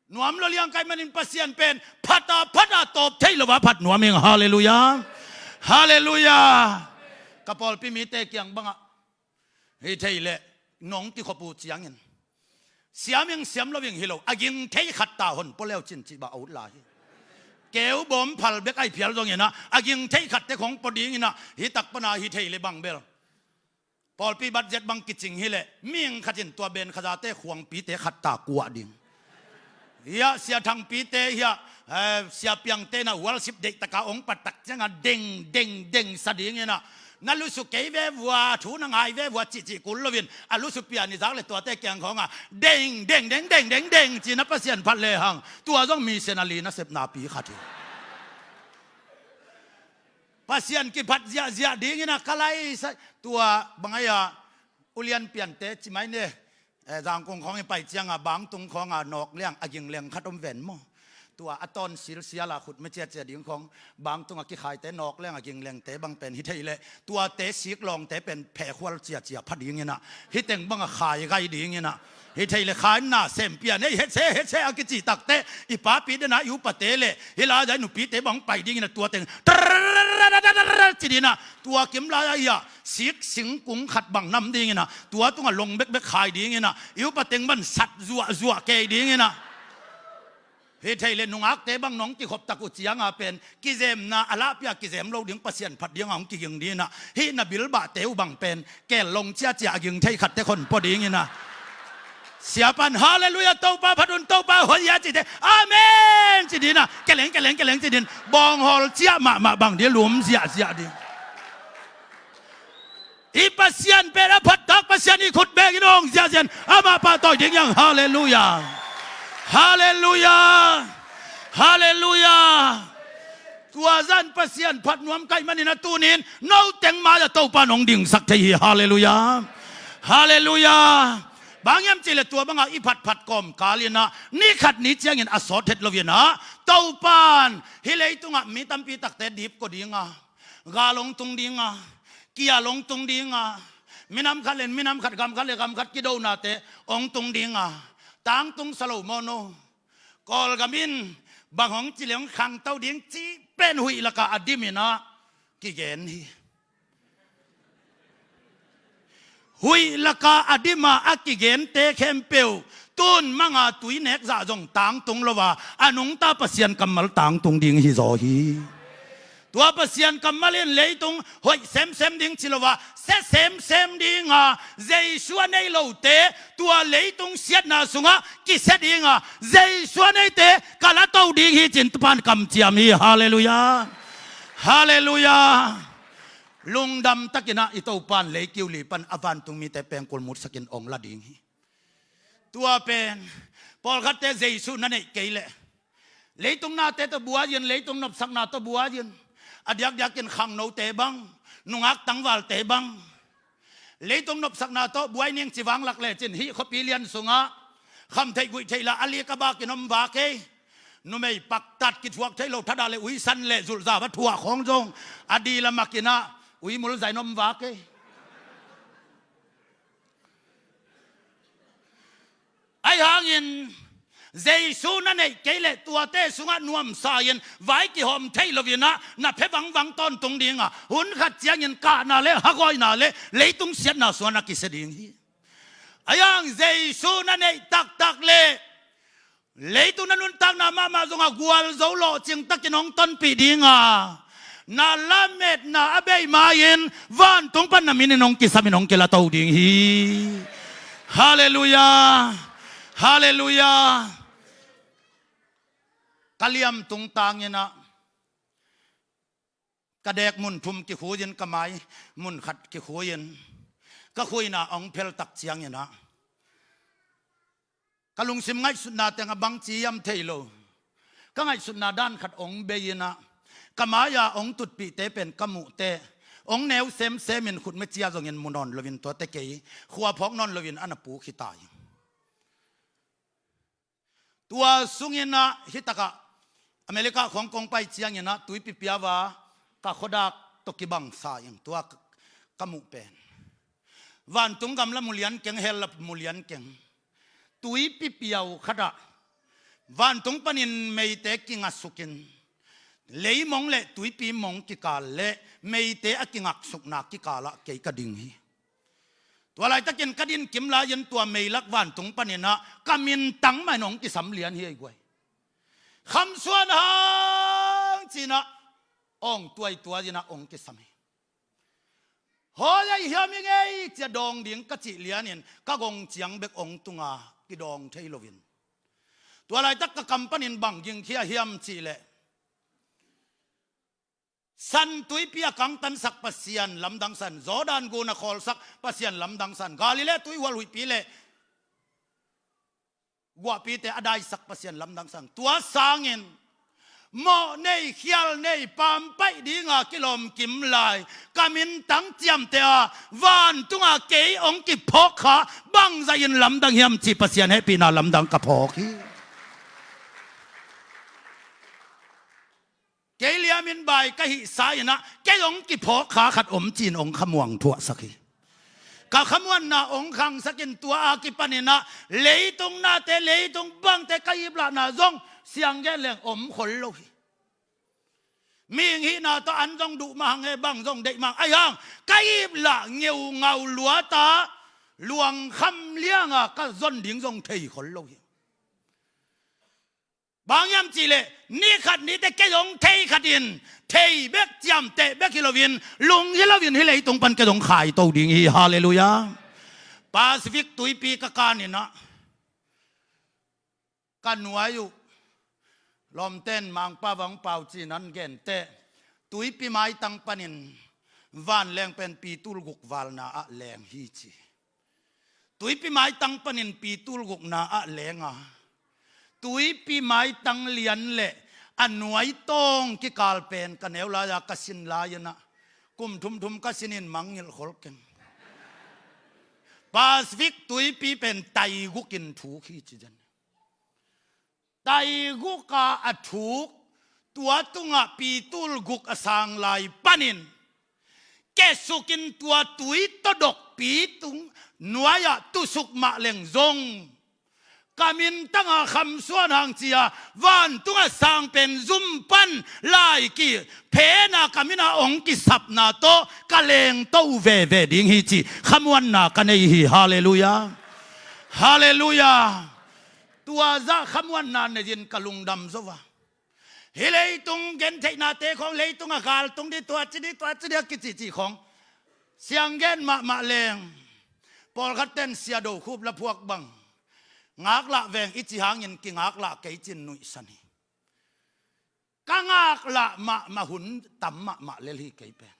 Nuam lo liang ka hih manin Pasian pen phata phata tawp thei lo a phat nuam ing. Halleluiah. Halleluiah. Ka pawlpi mite kiang bangah hi thei leh nong kikhop uh ciangin siam ing siam lo ing hi lo, a ging thei khat ta hon pua leu cin cih bah a ut lai hi. Keu bawm phal bek ahi phial zong inah a ging thei khat tek hong pua ding inah hi tak pana hi thei leh bang bel pawlpi budget bang kicing hileh mihing khat in tua ben khazate khuangpite khat ta kuah ding. Hiah sia thangpite hiah, eh, sia piangte na worship deih taka hong pat tak cianga deng deng deng sa ding inah na lusu kei ve vua, thu na ngai ve vua cihcih kul loin a lusu pian i zak le tuate kiang khawnga deng deng deng deng deng deng ci na Pasian phat lehang tua zong missionary nasepna pi khat hi. Pasian kiphat ziahziah ding inah ka laisai tua bang ahi a, ulian piante ci mai ne, eh, Zangkung khawng i pai cianga bangtung khawnga nawk liang a ging leng khat om ven maw? Tua a tawn silsiala khut me ciacia ding khawng bangtung a kikhaite nawk liang a ging lengte bang pen hi thei leh tuate siklawngte pen phekhual ciacia pha ding inah hi teng banga khai gai ding inah hi thei leh khainna sempia nei hetse hetse a kicih takte i papi dena i upate le hi lai-a i nupite bang pai ding inah tua teng ci ding inah tua kim lai-a hiah sik singkung khat bang nam ding inah tua tunga long bekbek khai ding inah i upa teng ban sat zuahzuah kei ding inah hi thei le nungakte bang nong kikhop tak uh cianga pen kizemna a lahpia kizem lo ding Pasian phat dinga hong kiging ding inah hih na bilbahte uh bang pen kel long ciacia a ging thei khat tek hon pua ding inah Siapa in, "Halleluiah, Topa phat un, Topa hoih a," ci teh, "Amen," ci ding a, "Keleng, keleng, keleng," ci ding. Bawnghawl ciah mahmah bang ding, lum ziahziah ding. I Pasian pen a phattak Pasian, i khut bengin hong ziahziah in amah pahtawi ding hi hang. Halleluiah. Halleluiah. Halleluiah. Tua zah in Pasian phat nuam ka hih manin a tuni-in no teng mai-ah Topa in hong dingsak thei hi. Halleluiah. Halleluiah. Bang hiam cih leh tua bangah i phatphat kawmkal in ah ni khat ni ciangin a sawt het lo-in ah Topa in hih leitungah mi tampi takte dipkua ding a, gal hong tung ding a, kial hong tung ding a, minam khat le minam khat, gam khat le gam khat kidonate hong tung ding a, tangtung sa lo maw no? Kawlgam in bang hong ci leh hong khangto ding cih pen huih lakah a dim in ah kigen hi. Huih lakah a dim a a kigente khempeuh tun mang a tui nek zah zong tangtung lo a, a nungta Pasian kammal tangtung ding hi zaw hi. Tua Pasian kammal in leitung hoih semsem ding ci lo a, sia semsem ding a, Jesu a nei lote tua leitung siatna sungah kisia ding a, Jesu a neite kalato ding hi, ci-in Topa in kamciam hi. Halleluiah. Halleluiah. Lungdam takin ah i Topa in lei kiu li pan a vantung mite pengkul mutsakin hong la ding hi. Tua pen pawlkhatte Jesu na neih kei leh leitung nate tawh buai-in, leitung nopsakna tawh buai-in, a diakdiakin khangnote bang, nungak tangvalte bang, leitung nopsakna tawh buai ning ci vanglak lecin hih khuapi lian sungah khamtheih guihtheih lah a lik a bakin om vak ei. Numei paktat kithuak thei lo thadah le uisan le zulhza va thuah khawng zong a dil a makin ah uimul zai in om vak ei. Ahi hangin Jesu na neih kei leh tuate sungah nuamsa-in vai kihawm thei lo-in ah na phe vangvang tawntung ding a, hun khat ciangin kahna le hagawina le leitung siatna sungah na kisia ding hi. Ahi hang Jesu na neih taktak leh leitung na nuntakna mahmah zongah gualzo lawhcing takin hong tonpih ding a, na lametna a bei ma-in vantung pan na min in hong kisam in hong kilato ding hi. Halleluiah. Halleluiah. Ka liam tungtang in ah ka dek mun thum kikhui-in, ka mai mun khat kikhui-in, ka khuina hong phel tak ciangin ah ka lungsim ngaihsutna teng a bangci hiam thei lo, ka ngaihsutna dan khat hong bei-in ah ka mai-a hong tutpihte pen ka muh teh hong neu semsem in khutme cia zongin mu nawn lo-in tuate kei khua phawk nawn lo-in a na puk hi ta hi. Tua sungin ah hih takah America khawng kong pai ciangin ah tuipi piau a ka khuadak tawh kibang sa ing, tua ka, ka muh pen vantung gam lah mu lian keng, hell lah mu lian keng. Tuipi piau khatah vantung panin meite kingasukin, leimong le tuipi mong kikal le meite a kingaksukna kikalah kei ka ding hi. Tua laitakin ka din kim lai-in tua meilak vantung panin ah ka mintang mah in hong kisam lian hi ei guai. Khamsuan hang ci-in ah awng tuaituai-in ah hong kisam hi. Hawi ei hiam i ngei cia dawng ding ka cih lianin ka gong ciang bek hong tung a, kidawng thei lo-in. Tua laitak ka kam panin bang gingkhia hiam cih leh San tuipi a kangtansak Pasian lamdang san, Jordan gun a khawlsak Pasian lamdang san, Galilee tuihual huihpi le guahpite a daisak Pasian lamdang san. Tua sangin mawh nei, khial nei, pampaih dinga kilawm kim lai ka mintang ciamteh a, vantunga kei hong kiphawk kha bangzah in lamdang hiam cih Pasian hehpihna lamdang ka phawk hi. Kei liamin bai ka hihsa in ah kei hong kiphawk kha khat om ci-in hong khamuang thuahsak hi. Ka khamuanna hong khangsak in tua a kipanin ah leitung nate, leitung bangte ka iplahna zong siang gen leng om khol lo hi. Mihing hihna tawh an zong duh mahang e, bang zong deih mahang, ahi hang ka iplah ngeungau luata luangkham lianga ka zon ding zong thei khol lo hi. Bang hiam cih leh ni khat nite kei hong thei khat in, thei bek ciamteh bek hi loin, lung hi loin hih leitung pan kei hong khaito ding hi. Halleluiah. Pacific tuipi ka kan in ah ka nuai uh lawmten Mangpa vang pau ci-in an gen teh, tuipi maitang panin vanleng pen pitul guk valna ah leng hi ci. Tuipi maitang panin pitul gukna ah leng a, tuipi maitang lian le a nuai tawng kikal pen ka neu lai-a ka sin lai-in ah, kum thumthum ka sinin mangngilh khol keng. Pacific tuipi pen tai gukin thuk hi ci zen. Tai guka a thuk, tua tungah pitul guk a sang lai panin kesukin tua tui tawdok pitung nuai-ah tusuk mah leng zong, ka mintanga khamsuan hang ci-a vantungah sang pen zum pan lai ki phena ka mina hong kisapna tawh ka lengto veve ding hi ci khamuanna ka nei hi. Halleluiah. Halleluiah. Tua zah khamuanna nei-in ka lungdam zo a, hih leitung gentheihnate khawng, leitung a galtung dih, tua ci dih, tua ci dih a kicihcih khawng siang gen mahmah leng, pawlkhatten Sia Do Khup la phuak bang, ngaklah veng i cih hangin kingaklah kei ci-in nuihsan hi. Ka ngaklah mahmah hun tam mahmah lel hi kei pen.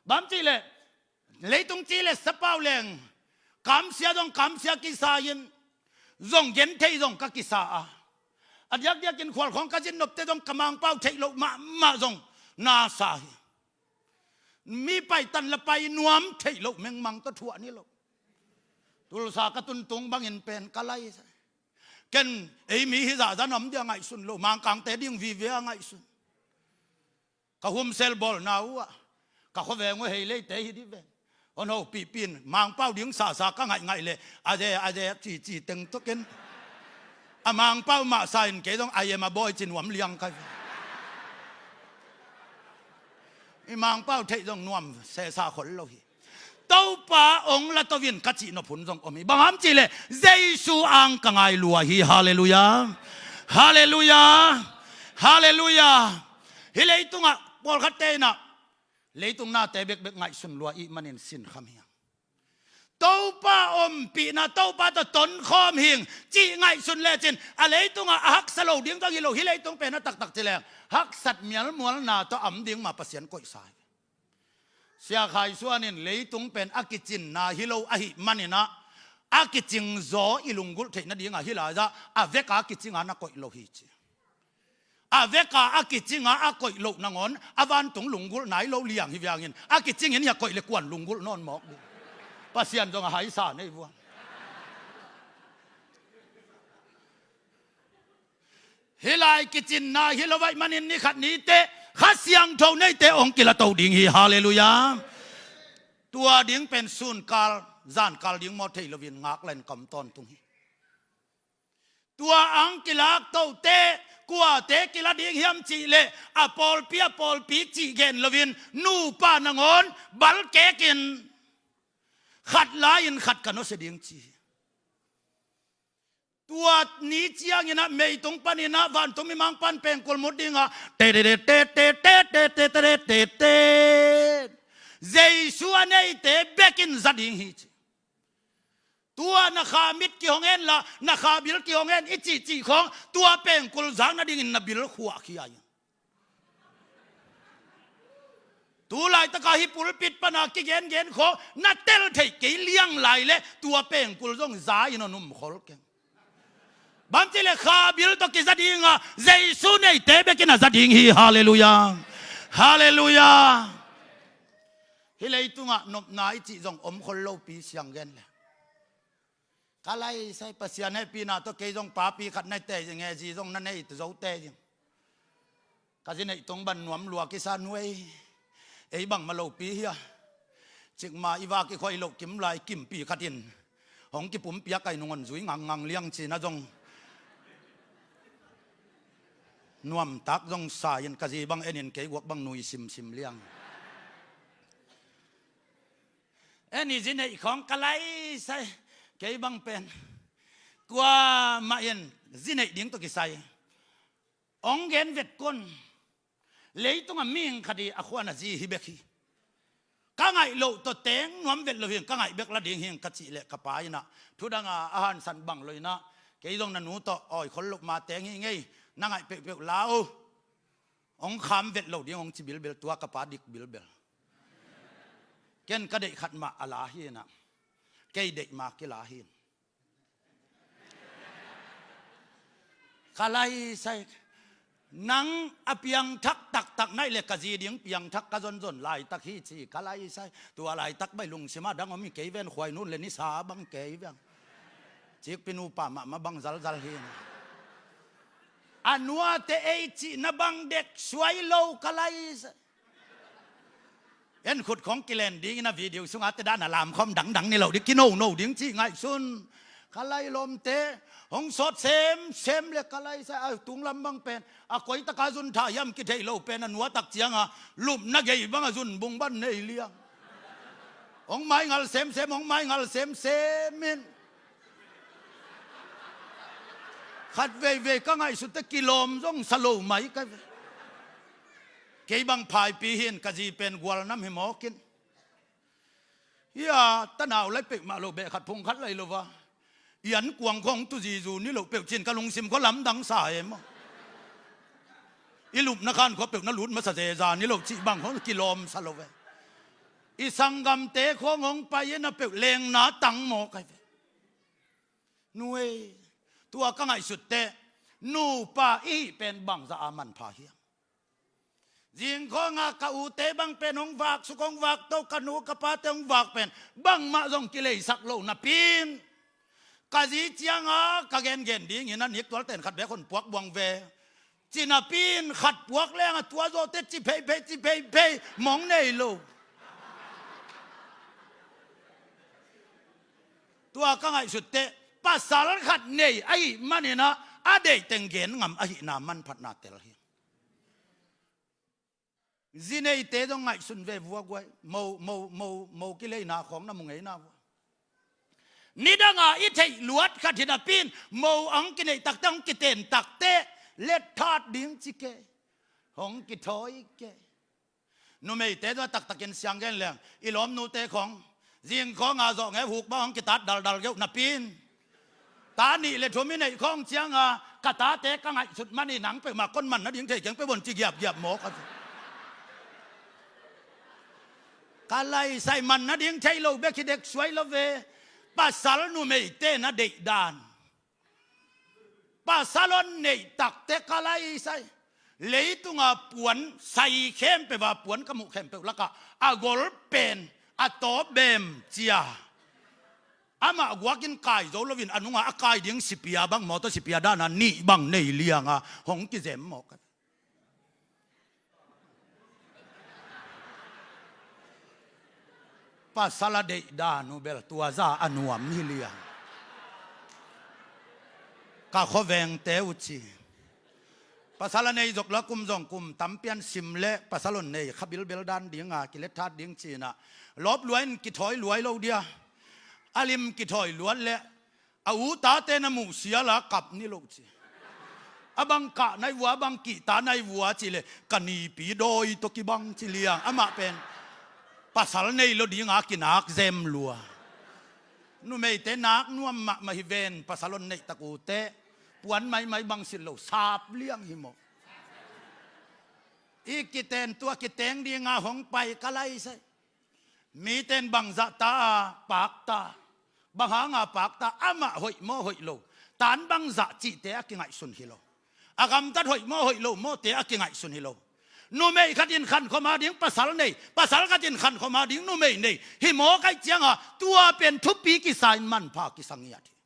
Bang cih leh, leitung ci leh sapau leng kamsia zong kamsia kisa-in, zong genthei zong ka kisa a, a diakdiakin khual khawng ka zin nopte zong ka Mangpau theih loh mahmah zong na sa hi. Mi paitan la pai nuam theih loh mengmang tawh thuah ni lo. Tulsa ka tuntung bangin pen ka lai sa. Ken ei mi hizah zan om dia ngaihsun lo, Mangkangte ding vive a ngaihsun. Ka humsel bawlna uh ah ka khuaveng uh hei leite hi dih ven. Hon hopihpih in Mangpau ding sasa ka ngaihngaih leh a ze a ze a cici teng tawh ken a Mangpau mah sa in kei zong a yem a bawi ci nuam liang ka hi. I Mangpau theih zong nuam sesa khol lo hi. Topa hong la to in ka cih nop hun zong om hi. Bang hang hiam cih leh Jesu ang ka ngai lua hi. Halleluiah. Halleluiah. Halleluiah. Hih leitungah pawlkhatte in ah leitung nate bekbek ngaihsun lua ahih manin sinkham hi hang. Topa ompihna, Topa tawh tonkhawm hing cih ngaihsun lecin a leitungah a haksa lo ding zong hi lo, hih leitung pen a taktak ci leng haksat mialmualna tawh a om ding mah Pasian koihsa hi. Sia Khai Suan in leitung pen a kicinna hi lo ahih manin ah, a kicing zaw i lunggulh theih nadingah hih lai-ah a veka a kicinga na koih lo hi ci. A veka a kicinga a koih loh nangawn a vantung lunggulh nai lo liang hi viangin a kicingin hi a koih leh kuan lunggulh nawn mawk ding. Pasian zong a haisa nei vuang. Hih lai kicinna hi lo ahih manin ni khat ni teh Kha Siangtho neite hong kilato ding hi. Halleluiah. Tua ding pen sunkal zankal ding maw thei loin ngaklah in ka om tawntung hi. Tua ang kilaktote kuate kila ding hiam cih leh a pawlpi a pawlpi cih gen loin nupa nangawn balkekin khat lai-in khat ka nusia ding ci hi. Tua ni ciangin ah meitung panin ah vantung mimang pan pengkul mut dingah te te te te te te te te te te te Jesu a neite bekin za ding hi ci. Tua na kha mit kihong hen la, na kha bil kihong hen i cihcih khawng tua pengkul zak nadingin na bil khuahkhia in. Tu laitaka hih pulpit pana kigengen khawng na tel theih kei liang lai leh tua pengkul zong za in hong um khol keng. Bang cih leh kha bil tawh kiza dinga Jesu neite bekin a za ding hi. Halleluiah. Halleluiah. Hih leitungah nopna i cih zong om khol lopi siang gen leh ka laisai Pasian hehpihna tawh kei zong papi khat na tei ding e, zi zong na nei zote ding. Ka zi neih tung ban nuam lua kisa nuai. Ei bangmah lopi hi a, cikmah i vak i khuai loh kim lai kimpi khat in hong kipumpiak ai nungon zui ngangngang liang cina zong nuamtak zong sa in ka zi bang enin kei guak bang nui simsim liang. En i zi neih khawng ka laisai. Kei bang pen kuamah in zi neih ding tawh kisai hong gen vet kon. Leitunga mihing khat hi a khuan a zi hi bek hi. Ka ngaih loh tawh teng nuam vet lo hing, ka ngaih bek la ding hing ka cih leh ka pa in ah thudanga a hansan bang lo in ah Kei zong na nu tawh awi khol loh ma teng hi ngei, na ngaih peuhpeuh la uh. Hong kham vet lo ding hong ci bilbel, tua ka pa dik bilbel. Ken ka deih khat mah a la hi na, kei deih ma kila hi. Ka lai sai, nang a piangthak taktak naih le ka zi ding piangthak ka zonzon laitak hi ci, ka lai sai. Tua laitak bai lungsim a dang om hi kei ven, khuai nun le nisa bang kei veng. Cikpi nupa mahmah bang zalzal hi na. A nuate ei cihna bang dek suai lo ka lai sai. En khut khong kilen dingin a video sungah te dan a lamkhawm dangdang ni lo ding, kinono ding cih ngaihsun. Ka lai lawmte hong sawt semsem le ka lai sai a tunglam bang pen a koitaka zun tha hiam kitheih lo pen a nuatak cianga lupna gei bang a zun bung ban nei liang. Hong maingal semsem, hong maingal semsem in. Khat veivei ka ngaihsut te kilawm zong sa lo mai ka ve. Kei bang phaipi hin ka zi pen gualnam hi mawkin. Hia tanau lai peuhmah lo beh khat phung khat lai lo va. I an kuang khong tu zizu ni lo peuh cin ka lungsim khua lamdang sa e maw. I lupna khan khua peuh na lut masa zeza ni lo cih bang khong kilawm sa lo ve. I sanggamte khong hong pai in a peuh lengna tang maw kai ve. Nu ei, tua ka ngaihsut te nupa i hih pen bangzah a manpha hiam? Zingkhawnga ka ute bang pen hong vak suk hong vak to, ka nu ka pate hong vak pen bangmah zong kileisak lo napi in, ka zi cianga ka gengen dingin a nik tual ten khat bek hon puak buang ve. Ci napi in khat puak leng a tua zawte ci pheiphei ci pheiphei mong nei lo. Tua ka ngaihsut teh pasal khat nei ahih manin ah a deih teng gen ngam ahihna manphatna tel hi. Zi neite zong ngaihsun ve vua guai, mo, mo, mo, mo kileina khawng na mu ngeina vua. Nidanga i theih luat khat hi napi in mo ang kineih takte, ang kiten takte let that ding ci kei, hong kithawi kei. Numeite zong a taktakin siang gen leng, i lawmnute khawng zingkhawnga zawh nge hukbang hong kitat daldal geuh napi in, ta nih le thum i neih khawng cianga ka tate ka ngaihsut man hi, nang peuhmah kon man nading thei keng peuh bon ci giapgiap mawk a. Ka laisai man nading thei lo bek hi dek suai lo ve. Pasal numeite na deihdan, pasal hon neih takte ka laisai, leitunga puan sai khempeuh a, puan ka muh khempeuh lakah a gol pen a tawp bem cia. Amah guakin kai zo loin a nunga a kai ding sipia bang, mawtaw sipia dana nih bang nei lianga hong kizem mawk. Pasal a deihdan uh bel tua za a nuam hi liang. Ka khuavengte uh ci, pasal a nei zok lo a kum zong kum tampian sim le pasal hon nei kha bilbel dan dinga kilet that ding cinah lawp luai in kithawi luai lo dia. A lim kithawi luat le a u tate na muh siala kap ni lo ci. A bang kah nai vua, a bang kihta nai vua ci le ka nipi dawi tawh kibang ci liang. Amah pen pasal nei lo dinga kinak zem lua. Numeite nak nuam mahmah hi ven, pasal hon neih tak ute puan maimai bang silh lo sap liang hi maw. I kiten tua kiteng dinga hong pai ka laisai. Miten bangzah ta a pakta, bang hanga pakta, amah hoih maw hoih lo, tan bangzah cihte a kingaihsun hi lo. A gamtat hoih maw hoih lo mawte a kingaihsun hi lo. Numei khatin khankhoma ding pasal nei, pasal khatin khankhoma ding numei nei hi mawk aih cianga tua pen thupi kisa in manpha kisa ngiat hi.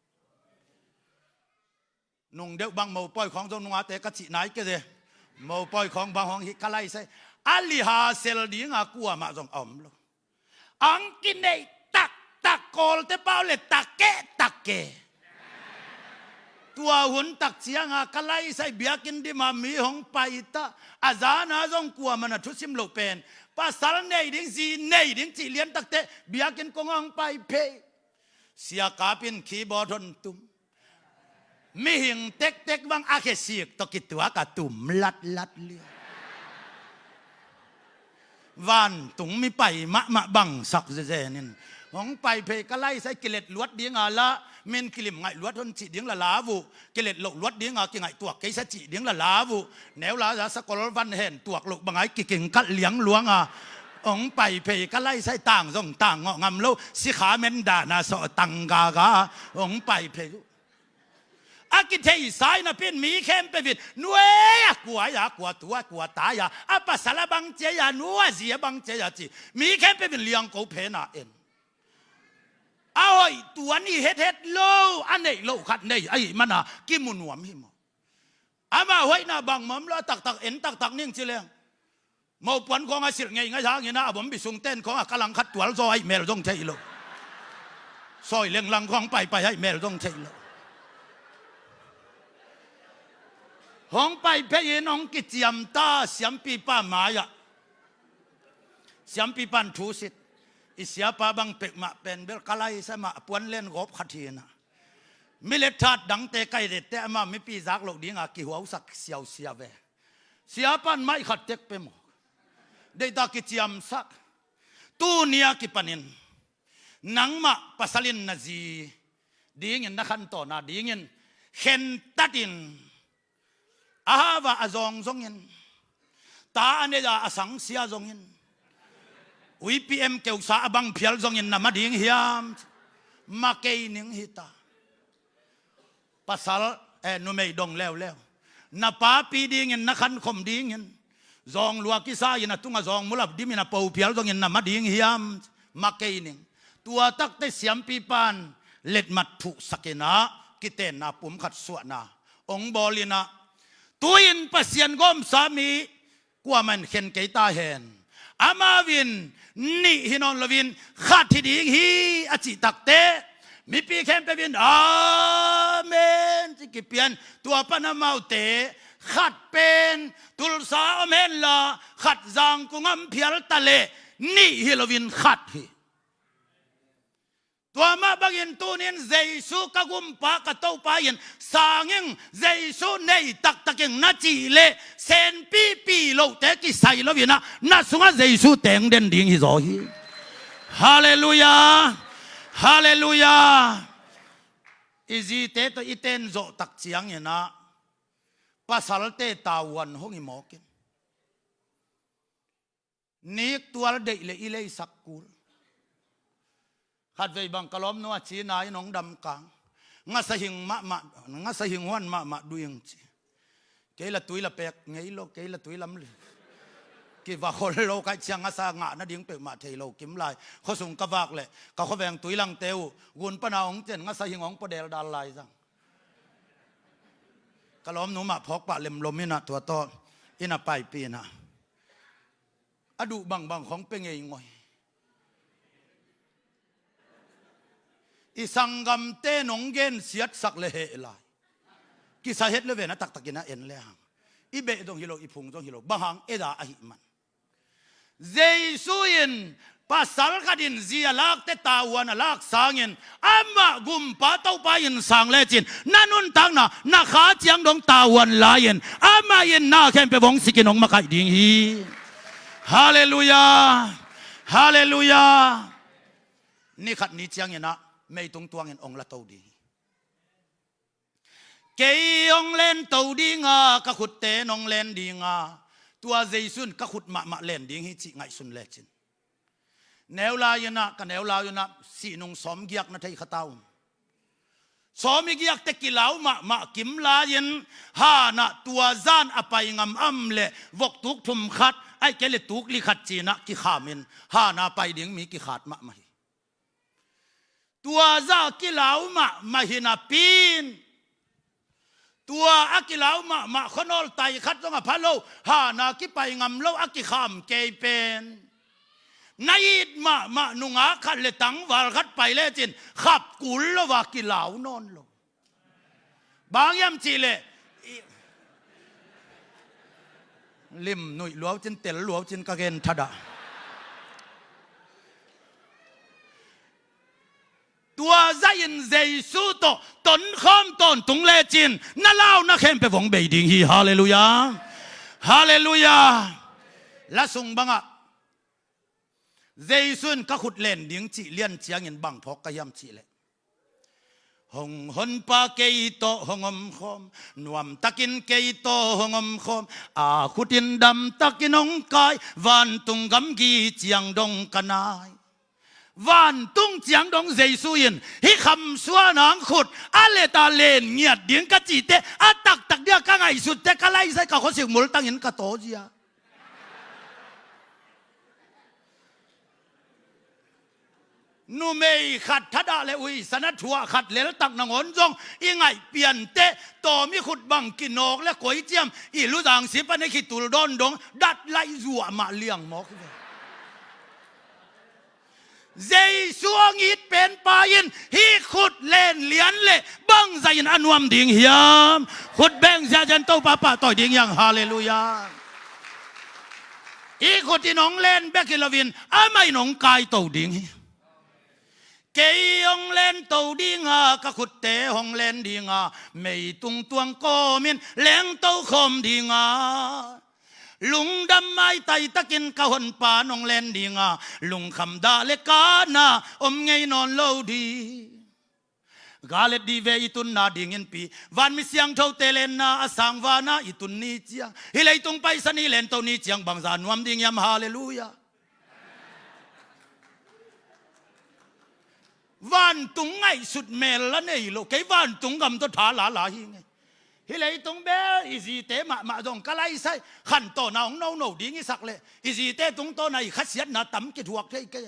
Nung deuh bang mopawi khawng zong nungate ka cih nai kei ze. Mopawi khawng bang hong hih ka laisai. A liha sel dinga kuamah zong a om lo. Ang kineih taktak kawlte pau le takke takke. Tua hun tak cianga ka laisai biakinn dima mi hong paita. A zana zong kuamah na thusim loh pen pasal nei ding, zi nei ding cih lian takte biakinn kong hong pai phei. Siakap in keyboard hon tum. Mihing tektek bang a khesik tawh kituak a tum latlat lia. Vantung mi pai mahmah bangsak zezenin Hong pai phei ka laisai kilet luat dinga la, min kilim ngaih luat hon cih ding la lau uh. Kilet loh luat dinga kingaihtuak kei sa cih ding la lau uh. Neu la za sakol van hen tuak loh bangai kiking kalh liang luanga. Hong pai phei ka laisai tang zong tang ngawh ngam lo. Sikha men dana sawh tang gaga. Hong pai phei uh. A kitheisa in a pin mi khempeuh in nuai a kua ya kua tua kua ta ya a pasal a bang cia ya nu a zi a bang cia ya ci mi khempeuh in liangko phena en. A hoih tuan hi hethet lo a neih loh khat nei ahih mana kimu nuam hi maw? Amah hoihna bangmah om lo a taktak en taktak ning ci leng. Mopuan khawng a silh ngei ngai hangin a bom bisung ten khawng a ka langkhat tual zaw aih mel zong theih lo. Sawi lenglang khawng paipai aih mel zong theih lo. Hong pai phei in hong kiciam ta siampipa mai-ah. Siampipan thusit i siapa bang pekmah pen bel ka laisa mah puan len gawp khat hi na. Milet that dangte kai dette ama mipi zak loh dinga kihuausak siausia ve. Siapan maih khat tek pe maw? Deita kiciamsak. Tunia kipanin nangmah pasalin na zi dingin na khantawn a dingin khentatin a hava a zawng zongin ta a neia a sangsia zongin uipiem keusa a bang phial zongin na ma ding hiam? Ma kei ning hita. Pasal, eh, numei dong leuleu. Na papi dingin na khankhom dingin zawng lua kisa in a tunga zawng mulap dimin a po phial zongin na ma ding hiam? Ma kei ning. Tua takte siampipan letmat thuhsakin ah kitenna pumkhat suahna hong bawlin ah tu-in Pasian gawmsa mi kuaman khen kei ta hen. Amau in nih hi nawn loin khat hi ding hi a cih takte mipi khempeuh in amen ci kipian. Tua pan amaute khat pen Tulsa om henla khat Zangkung om phial ta leh nih hi loin khat hi. Tua mah bangin tunin Jesu ka gumpa ka Topa in sanging Jesu nei taktaking na cih leh senpipi lohte kisai loin ah na sungah Jesu teng den ding hi zaw hi. Halleluia. Halleluia. I zite tawh i ten zawh tak ciangin ah pasalte tavuan hong hi mawkin niktual deih le i leisak kul. Khatvei bang ka lawmnu a cina in hong damkang. Ngasa hing mahmah, ngasa hing huan mahmah duing ci. Kei la tui la pek ngei lo, kei la tui lam kiva hol lo kaih ciang ngasa ngah nading peuhmah thei lo kim lai. Khuasung ka vak leh ka khuaveng tui langte uh gun pana hong ten ngasa hing hong pua deldal lai zang. Ka lawmnu mah phawk pah lemlom in ah tua tawh in a paipih in ah a duh bangbang khawng pe ngei ngoi. I sanggamte nong gensiatsak le heh lai. Kisa het le ven a taktakin a en le hang i beh zong hi lo, i phung zong hi lo, bang hang eda ahih man. Jesu in pasal khat in zi a lakte tavuan a lak sangin amah gumpa Topa in sang lecin na nuntakna na kha ciang dong tavuan lai-in amah in na khempeuh hong sikin hong makaih ding hi. Halleluia. Halleluia. Ni khat ni ciangin ah meitung tuangin hong la to ding hi. Kei hong len to dinga ka khutte nong len dinga tua Jesu in ka khut mahmah len ding hi cih ngaihsun lecin neu lai-in ah ka neu lai-in ah sihnung sawm giak na thei kha ta un. Sawm i giakte kilau mahmah kim lai-in hanah tua zan a pai ngam am le voktuk thum khat aih kei le tuk li khat cinah kikhamin hana pai ding mi kikhat mahmah hi. Tua zah kilau mahmah hi napi-in tua a kilau mahmah khuanawl tai khat zong a pha lo hana kipai ngam lo a kikham kei pen na it mahmah nungak khat le tangval khat pai lecin khap kul lo a kilau nawn lo. Bang hiam cihleh lim nuih luaucin tel luaucin ka gen thadah. Tua zahin Jesu tawh tonkhawm tawntung lecin na lau na khempeuh hong bei ding hi. Halleluia. Halleluia. Lasung bangah Jesu in ka khut len ding cih lian ciangin bang phawk ka hiam cih leh, hong honpa kei tawh hong omkhawm, nuamtakin kei tawh hong omkhawm, a khut in damtakin hong kai, vantung gamgi ciang dong ka nai. Vantung ciang dong Jesu in hih khamsuan ang khut a let a len ngiat ding ka cihte, a taktak dia ka ngaihsutte, ka laisai, ka khuasik multangin ka tawzia. Numei khat thadah le uisan a thuah khat leltak nangawn zong i ngaih pianteh, tawm i khut bang kinawk le koi ciam i luzang sip a ne khitul dawn dong dat laih zuah mah liang mawk hi ve. Jesu hong it penpa in hih khut len lian le bangzah in a nuam ding hiam? Khut beng ziahziah in Topa pahtawi ding hiang. Halleluiah. I khut in hong len bek hi loin amah in hong kaito ding hi. Kei hong lento dinga, ka khutte hong len dinga, meitung tuang kawmin lengto khawm dinga, lungdam maitai takin ka honpa nong len dinga, lungkham dah le kana om ngei nawn lo ding. Galet dih ve i tunna dingin pi, vanmi siangthote lenna a sang vana i tun ni ciang, hih leitung paisa ni lento ni ciang bangzah nuam ding hiam? Halleluiah. Vantung ngaihsut mel la nei lo, kei vantung gam tawh tha lala hi ngei. Hih leitung bel i zite mahmah zong ka laisai, khantawna hong nono ding i sak leh i zite tungtawna i khasiatna tam kithuak thei kei.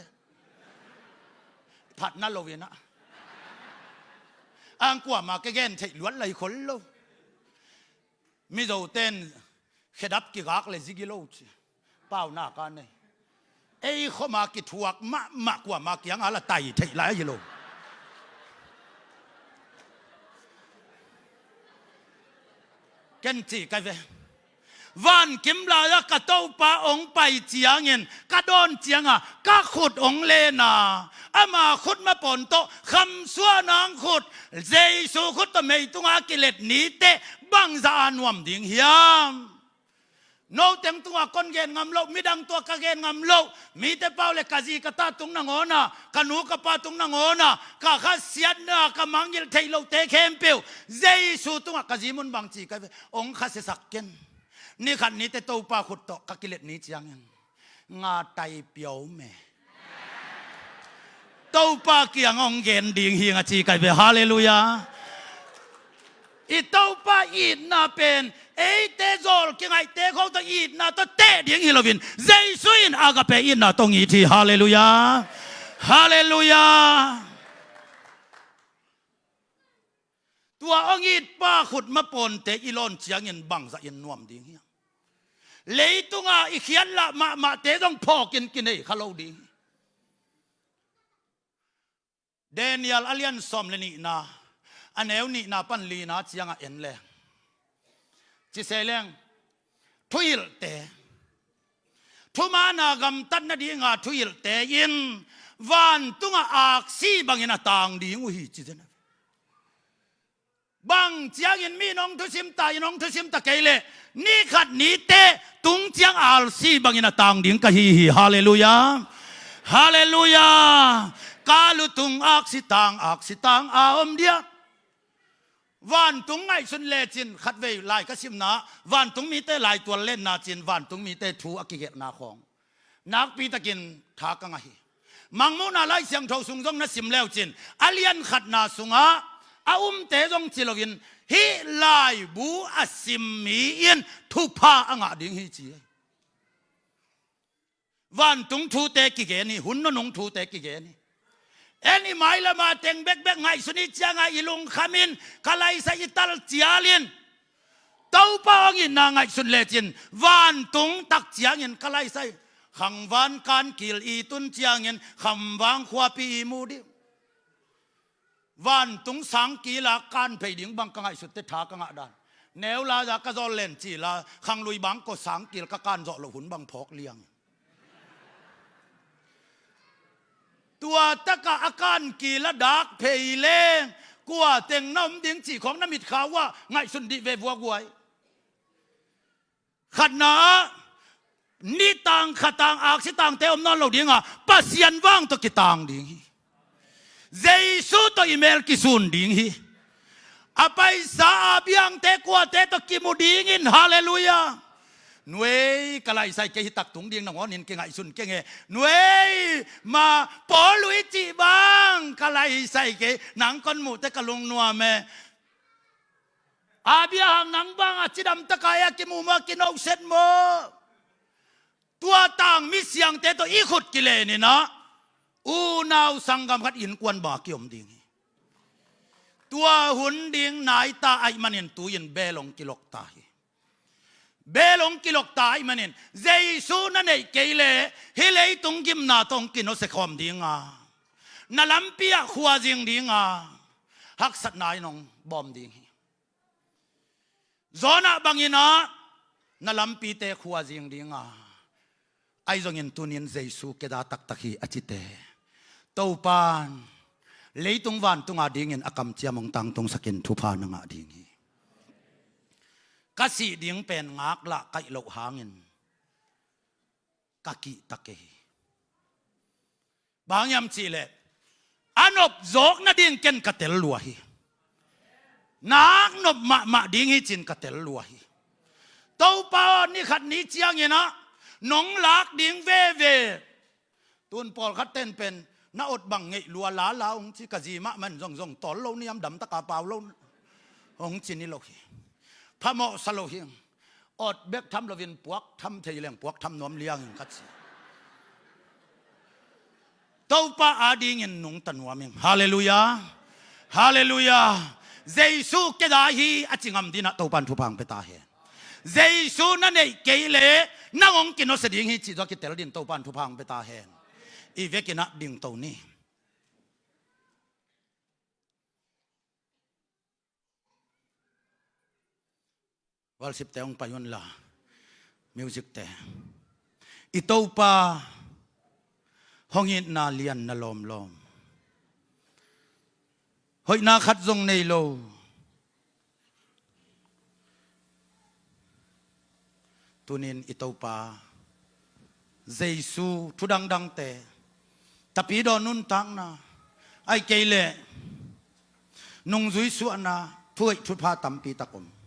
Phatna lo inah ang kuama ka gen theih luat lai khol lo. Mizoten khedap kigak le zigi lo ci, paunak a nei. Ei khoma kithuak mahmah kuama kianga la tai theih lai hi lo. Ken ci kai ve, vankim lai-a ka Topa hong pai ciangin ka dawn cianga ka khut hong lena, ama khut mapawn tawh khamsuan ang khut, Jesu khut tawh meitunga kilet nite bangzah a nuam ding hiam? Noteng tungah kon gen ngam loh, midang tungah ka gen ngam loh, mite pau le ka zi ka ta tung nangawna, ka nu ka pa tung nangawna, ka khasiatna ka mangngilh theih lohte khempeuh Jesu tungah ka zi mun bang ci kai ve, hong khasiasak ken. Ni khat nite Topa khut tawh ka kilet ni ciangin nga tai piau me. Topa kiang hong gen ding hi nga ci kai ve. Halleluiah. I Topa itna pen eite zawl kingaihte khawng tawh itna tawh teh ding hi loin Jesu in agape itna tawh hong it hi. Halleluiah. Halleluiah. Tua hong itpa khut mapawnte i lawn ciangin bangzah in nuam ding hiam? Leitunga i khiatlah mahmahte zong phawkin kinei kha lo ding hi. Daniel a lian sawm le nihna, a neu nihna pan lina ciangah en leng, cisei leng, thuhilhte, thumaana gamtat nadinga thuhilhte in vantungah aksi bangin a tang ding uh hi ci zen. Bang ciangin mi in hong thusim ta, in hong thusim ta kei leh ni khat nite tung ciang alsi bangin a tang ding ka hi hi. Halleluiah. Halleluiah. Ka lutung aksi tang, aksi tang a om dia. Vantung ngaihsun lecin khatvei lai ka simna, vantung mite laitual lenna cin vantung mite thu a kigelhna khawng nakpitakin tha ka ngah hi. Mangmuhna Lai Siangtho sung zong na sim leucin a lian khatna sungah a umte zong ci loin hih laibu a sim mi in thupha a ngah ding hi ci hi. Vantung thute kigen hi, hun nunung thute kigen hi. En i mailama teng bekbek ngaihsun i cianga i lungkhamin ka laisai i talcialin Topa hong itna ngaihsun lecin vantung tak ciangin ka laisai khangvan kankil i tun ciangin khamvang khuapi i mu dih. Vantung sangkila kan phei ding bang ka ngaihsutte tha ka ngah dan. Neu laiza ka zawl len cila khanglui bangko sangkil ka kan zawh loh hun bang phawk liang. Tua taka a kankila dak phei leng kua teng na om ding cih khawng na mitkha uh ah ngaihsun dih ve vuaguai. Khatna ah Nitang khatang aksi tangte om nawn lo dinga, Pasian vang tawh kitang ding hi. Jesu tawh i mel kisun ding hi. A paisa a biangte kuate tawh kimu dingin, halleluiah. Nuei, ka laisai kei hi, taktung ding nangawnin kingaihsun kei nge. Nuei, ma, Paul lui cih bang ka laisai kei, nang kon muhte ka lungnuam e. Abraham nang banga cidam taka e a kimu maw, a kinohset maw? Tua tang misiangte tawh i khut kileninah unau sanggam khat innkuan banga kiom ding hi. Tua hun ding naita ahih manin tu-in bel hong kilokta hi. Bel hong kilokta ahih manin Jesu na neih kei leh hih leitung gimna tawh hong kinawsia khawm dinga, na lampi ah khua zing dinga, haksatna in hong bawm ding hi. Jonah banginah na lampite khua zing dinga, ahi zongin tunin Jesu keda taktak hi a cite, Topan leitung vantunga dingin a kamciam hong tangtungsakin thupha na ngah ding hi. Ka sih ding pen ngaklah kaih loh hangin ka kihta kei hi. Bang hiam cihleh, a nop zawk nading ken ka tel lua hi. Nak nop mahmah ding hi cin ka tel lua hi. Topa aw, ni khat ni cianginah nong lak ding veve. Tun pawlkhat ten pen na ot bang ngeih lua lala hong ci, ka zi mahmah in zongzong tawl lo niam, damtaka pau lo hong ci ni lo hi. Phamawhsa lo hi. Ot bek tham loin puak tham thei leng puak tham nuam liangin ka ci. Topa adingin nungta nuam ing. Halleluiah. Halleluiah. Jesu keda hi a ci ngam dinah Topan thupha hong pia ta hen. Jesu na neih kei leh nang hong kinawsia ding hi cih zua kitel din Topan thupha hong pia ta hen. I vekinah dingto ni. Worship te hong pai unla, music te. I Topa hong itna lian na lawmlawm, hoihna khat zong nei lo. Tunin i Topa Jesu thu dangdangte, tapidaw nuntakna, ahih kei leh nungzui suahna, thuhoih thupha tampi tak om.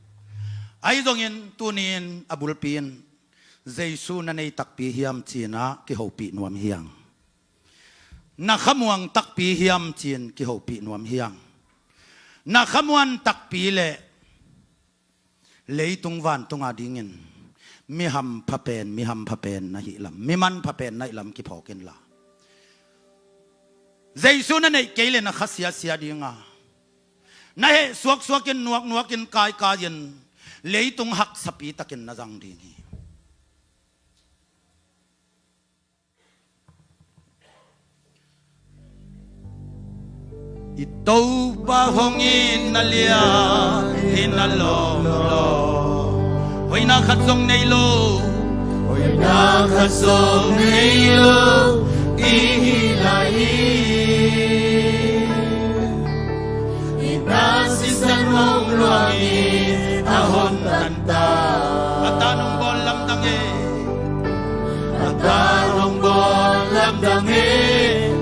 Ahi zongin tunin a bulpi in Jesu na nei takpi hiam cinah kihopih nuam hi hang. Na khamuang takpi hiam cin kihopih nuam hi hang. Na khamuan takpi leh leitung vantunga dingin mi hampha pen, mi hampha pen na hihlam, mi manpha pen na hihlam kiphawk inla. Jesu na neih kei leh na kha siasia dinga, na heh suaksuakin, nuaknuakin, kaikaiin leitung haksapi takin na zang ding hi. I Topa hong itna lian hi na lawmlawm. Hoihna khat zong nei lo, hoihna khat zong nei lo i hi lai hi. Itna sisan hong luangin a hon tanta. A tan hong bawl lamdang e. A tan hong bawl lamdang e,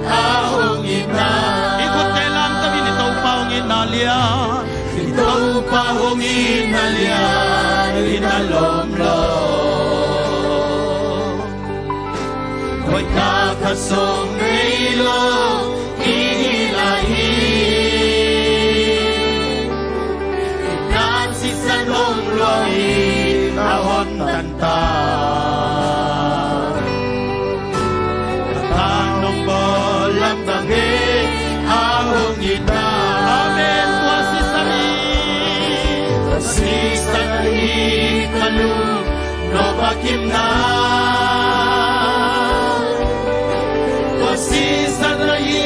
a hong itna. I khutte lamdang in i Topa hong itna lian. I Topa hong itna lian hi na lawmlawm. Hoihna khat zong nei lo i hi lai hi. Itna sisan hong luangin a hon tanta. A tan hong bawl lamdang e, a hong itna. Amen. Tua sisan hi. Tua sisan hi ka lung nop a kimna. Tua sisan ahi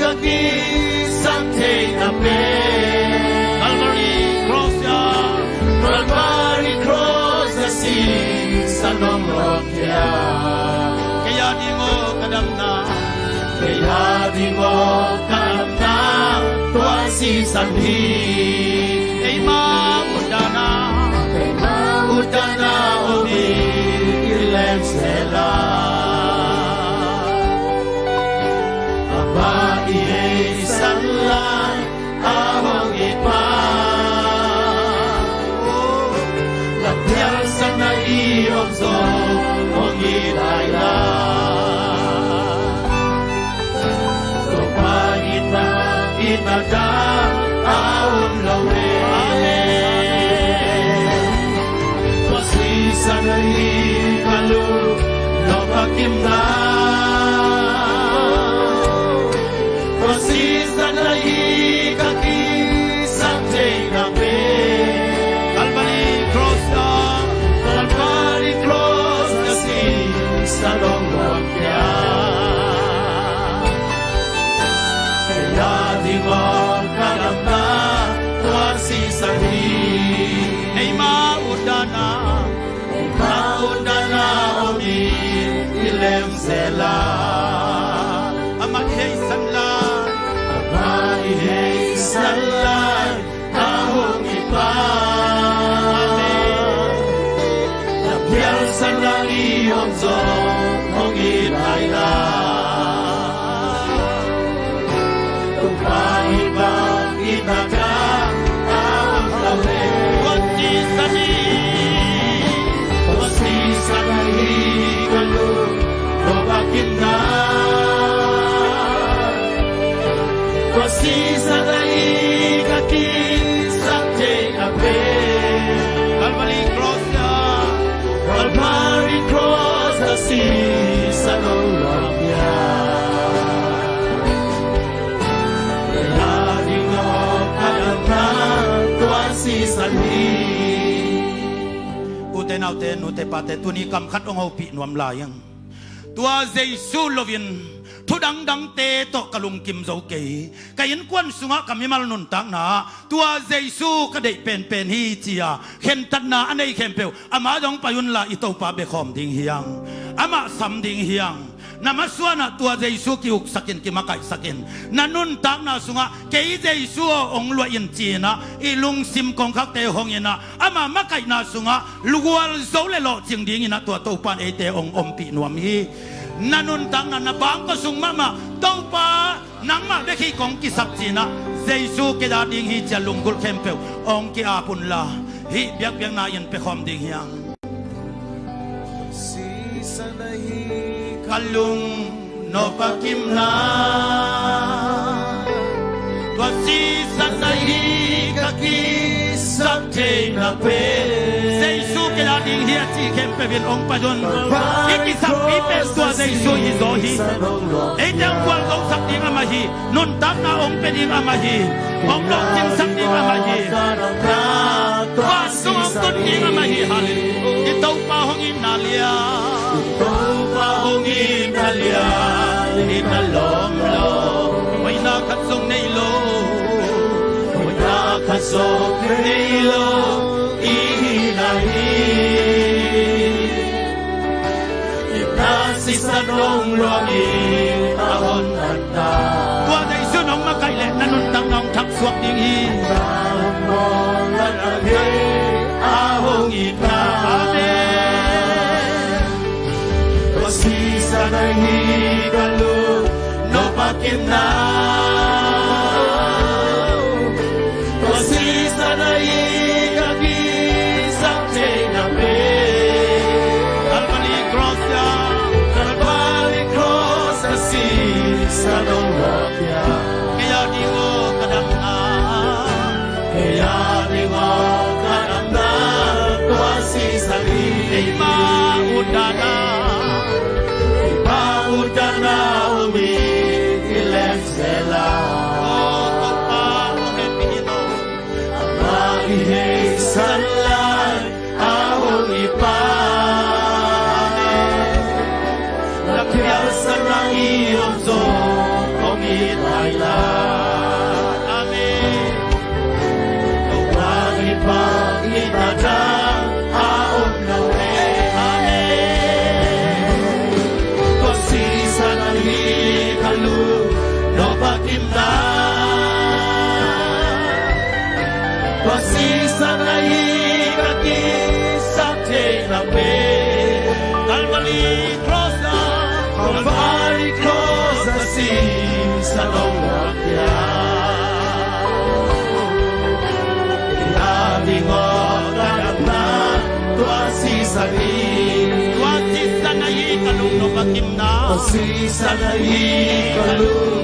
ka kisam theihna pen. Calvary Cross ah. Calvary Cross ah sisan hong luang khia. Kei a ding aw ka damna. Kei a ding aw ka damna. Tua sisan hi. Keima utdana. Keima utdana om hi. I lem na dang a om lo e. Amen. Tua sisan ahi ka lung nop a kimna. Tua sisan ahi ka kisap theihna pen. Calvary Cross ah, Calvary Cross ah sisan hong luang khia. Kei ading aw ka damna tua sisan hi. Neimah utdan ah, neimah utdan ah om in i lemzel a. Amah i heisan lai, amah i heisan lai a hong i Pa. Amen. Na phialsa nang i om zong hong it lai la. Tua i Pa i na dang a om lo e. Tua sisan hi, tua sisan hi ka lung nop a kimna. Tua sisan ahi ka kisap theihna pen. Calvary Cross ah, Calvary Cross ah sisan hong luang khia. Kei ading aw ka damna tua sisan hi. Ute naute, nute pate, tuni kam khat hong hopih nuam lai ing. Tua Jesu loin thu dangdangte tawh ka lungkim zo kei. Ka innkuan sungah ka mimal nuntakna ah tua Jesu ka deih penpen hi ci-a khentatna a nei khempeuh amah zong pai unla, i Topa bekhawm ding hi hang. Amah sam ding hi hang. Na masuanah tua Jesu ki-uksak in, kimakaihsak in. Na nuntakna sungah kei Jesu aw hong luah in ci-in ah i lungsim kongkhakte hong in ah, ama makaihna sungah lugual zo le lawhcing dingin ah tua Topa in eite hong ompih nuam hi. Na nuntakna, na bangkua sung mahmah Topa nangmah bek hi kong kisap ci-in ah, Jesu kei ading hi ci-a lunggulh khempeuh hong ki-ap unla, hih biakpiakna in pia khawm ding hi hang. Sisan ahi ka lung nop a kimna. Tua sisan ahi ka kisap theihna pen. Jesu kei ading hi a ci khempeuh in hong pai un. I kisappi pen tua Jesu hi zaw hi. Eite hong gualzosak ding amah hi. Nuntakna hong pia ding amah hi. Hong lawhcinsak ding amah hi. Vantung hong tun ding amah hi. Halleluiah. I Topa hong itna lian, i Topa hong itna lian, itna lawm lo. Hoihna khat zong nei lo, hoihna khat zong nei lo i hihna hi. Itna sisan hong luang in a hon nanta. Tua Jesu in hong makaih leh na nuntakna hong thaksuak ding hi. Na hong mawng nanta gei a hong itna. Amen. Tua sisan ahi ka lung nop a kimna. Tua sisan ahi ka kisap theihna pen. Calvary Cross ah, Calvary Cross ah sisan hong luang khia. Kei ading aw ka damna, kei ading aw ka damna, tua sisan hi. Neimah utdan ah, neimah utdan ah om in i lemzel a. Aw Topa, hong hehpih in aw. Amah i heisan lai a hong i Pa. Na phialsa nang i om zong hong it lai la. Amen. Topa i Pa, itna dang a om lo e. Amen. Tua sisan ahi ka lung nop a kimna. Tua sisan ahi ka kisap theihna pen. Calvary Cross ah, Calvary Cross ah sisan hong luang khia. Kei ading aw ka damna, tua sisan hi. Tua sisan ahi ka lung nop a kimna. Tua sisan ahi ka lung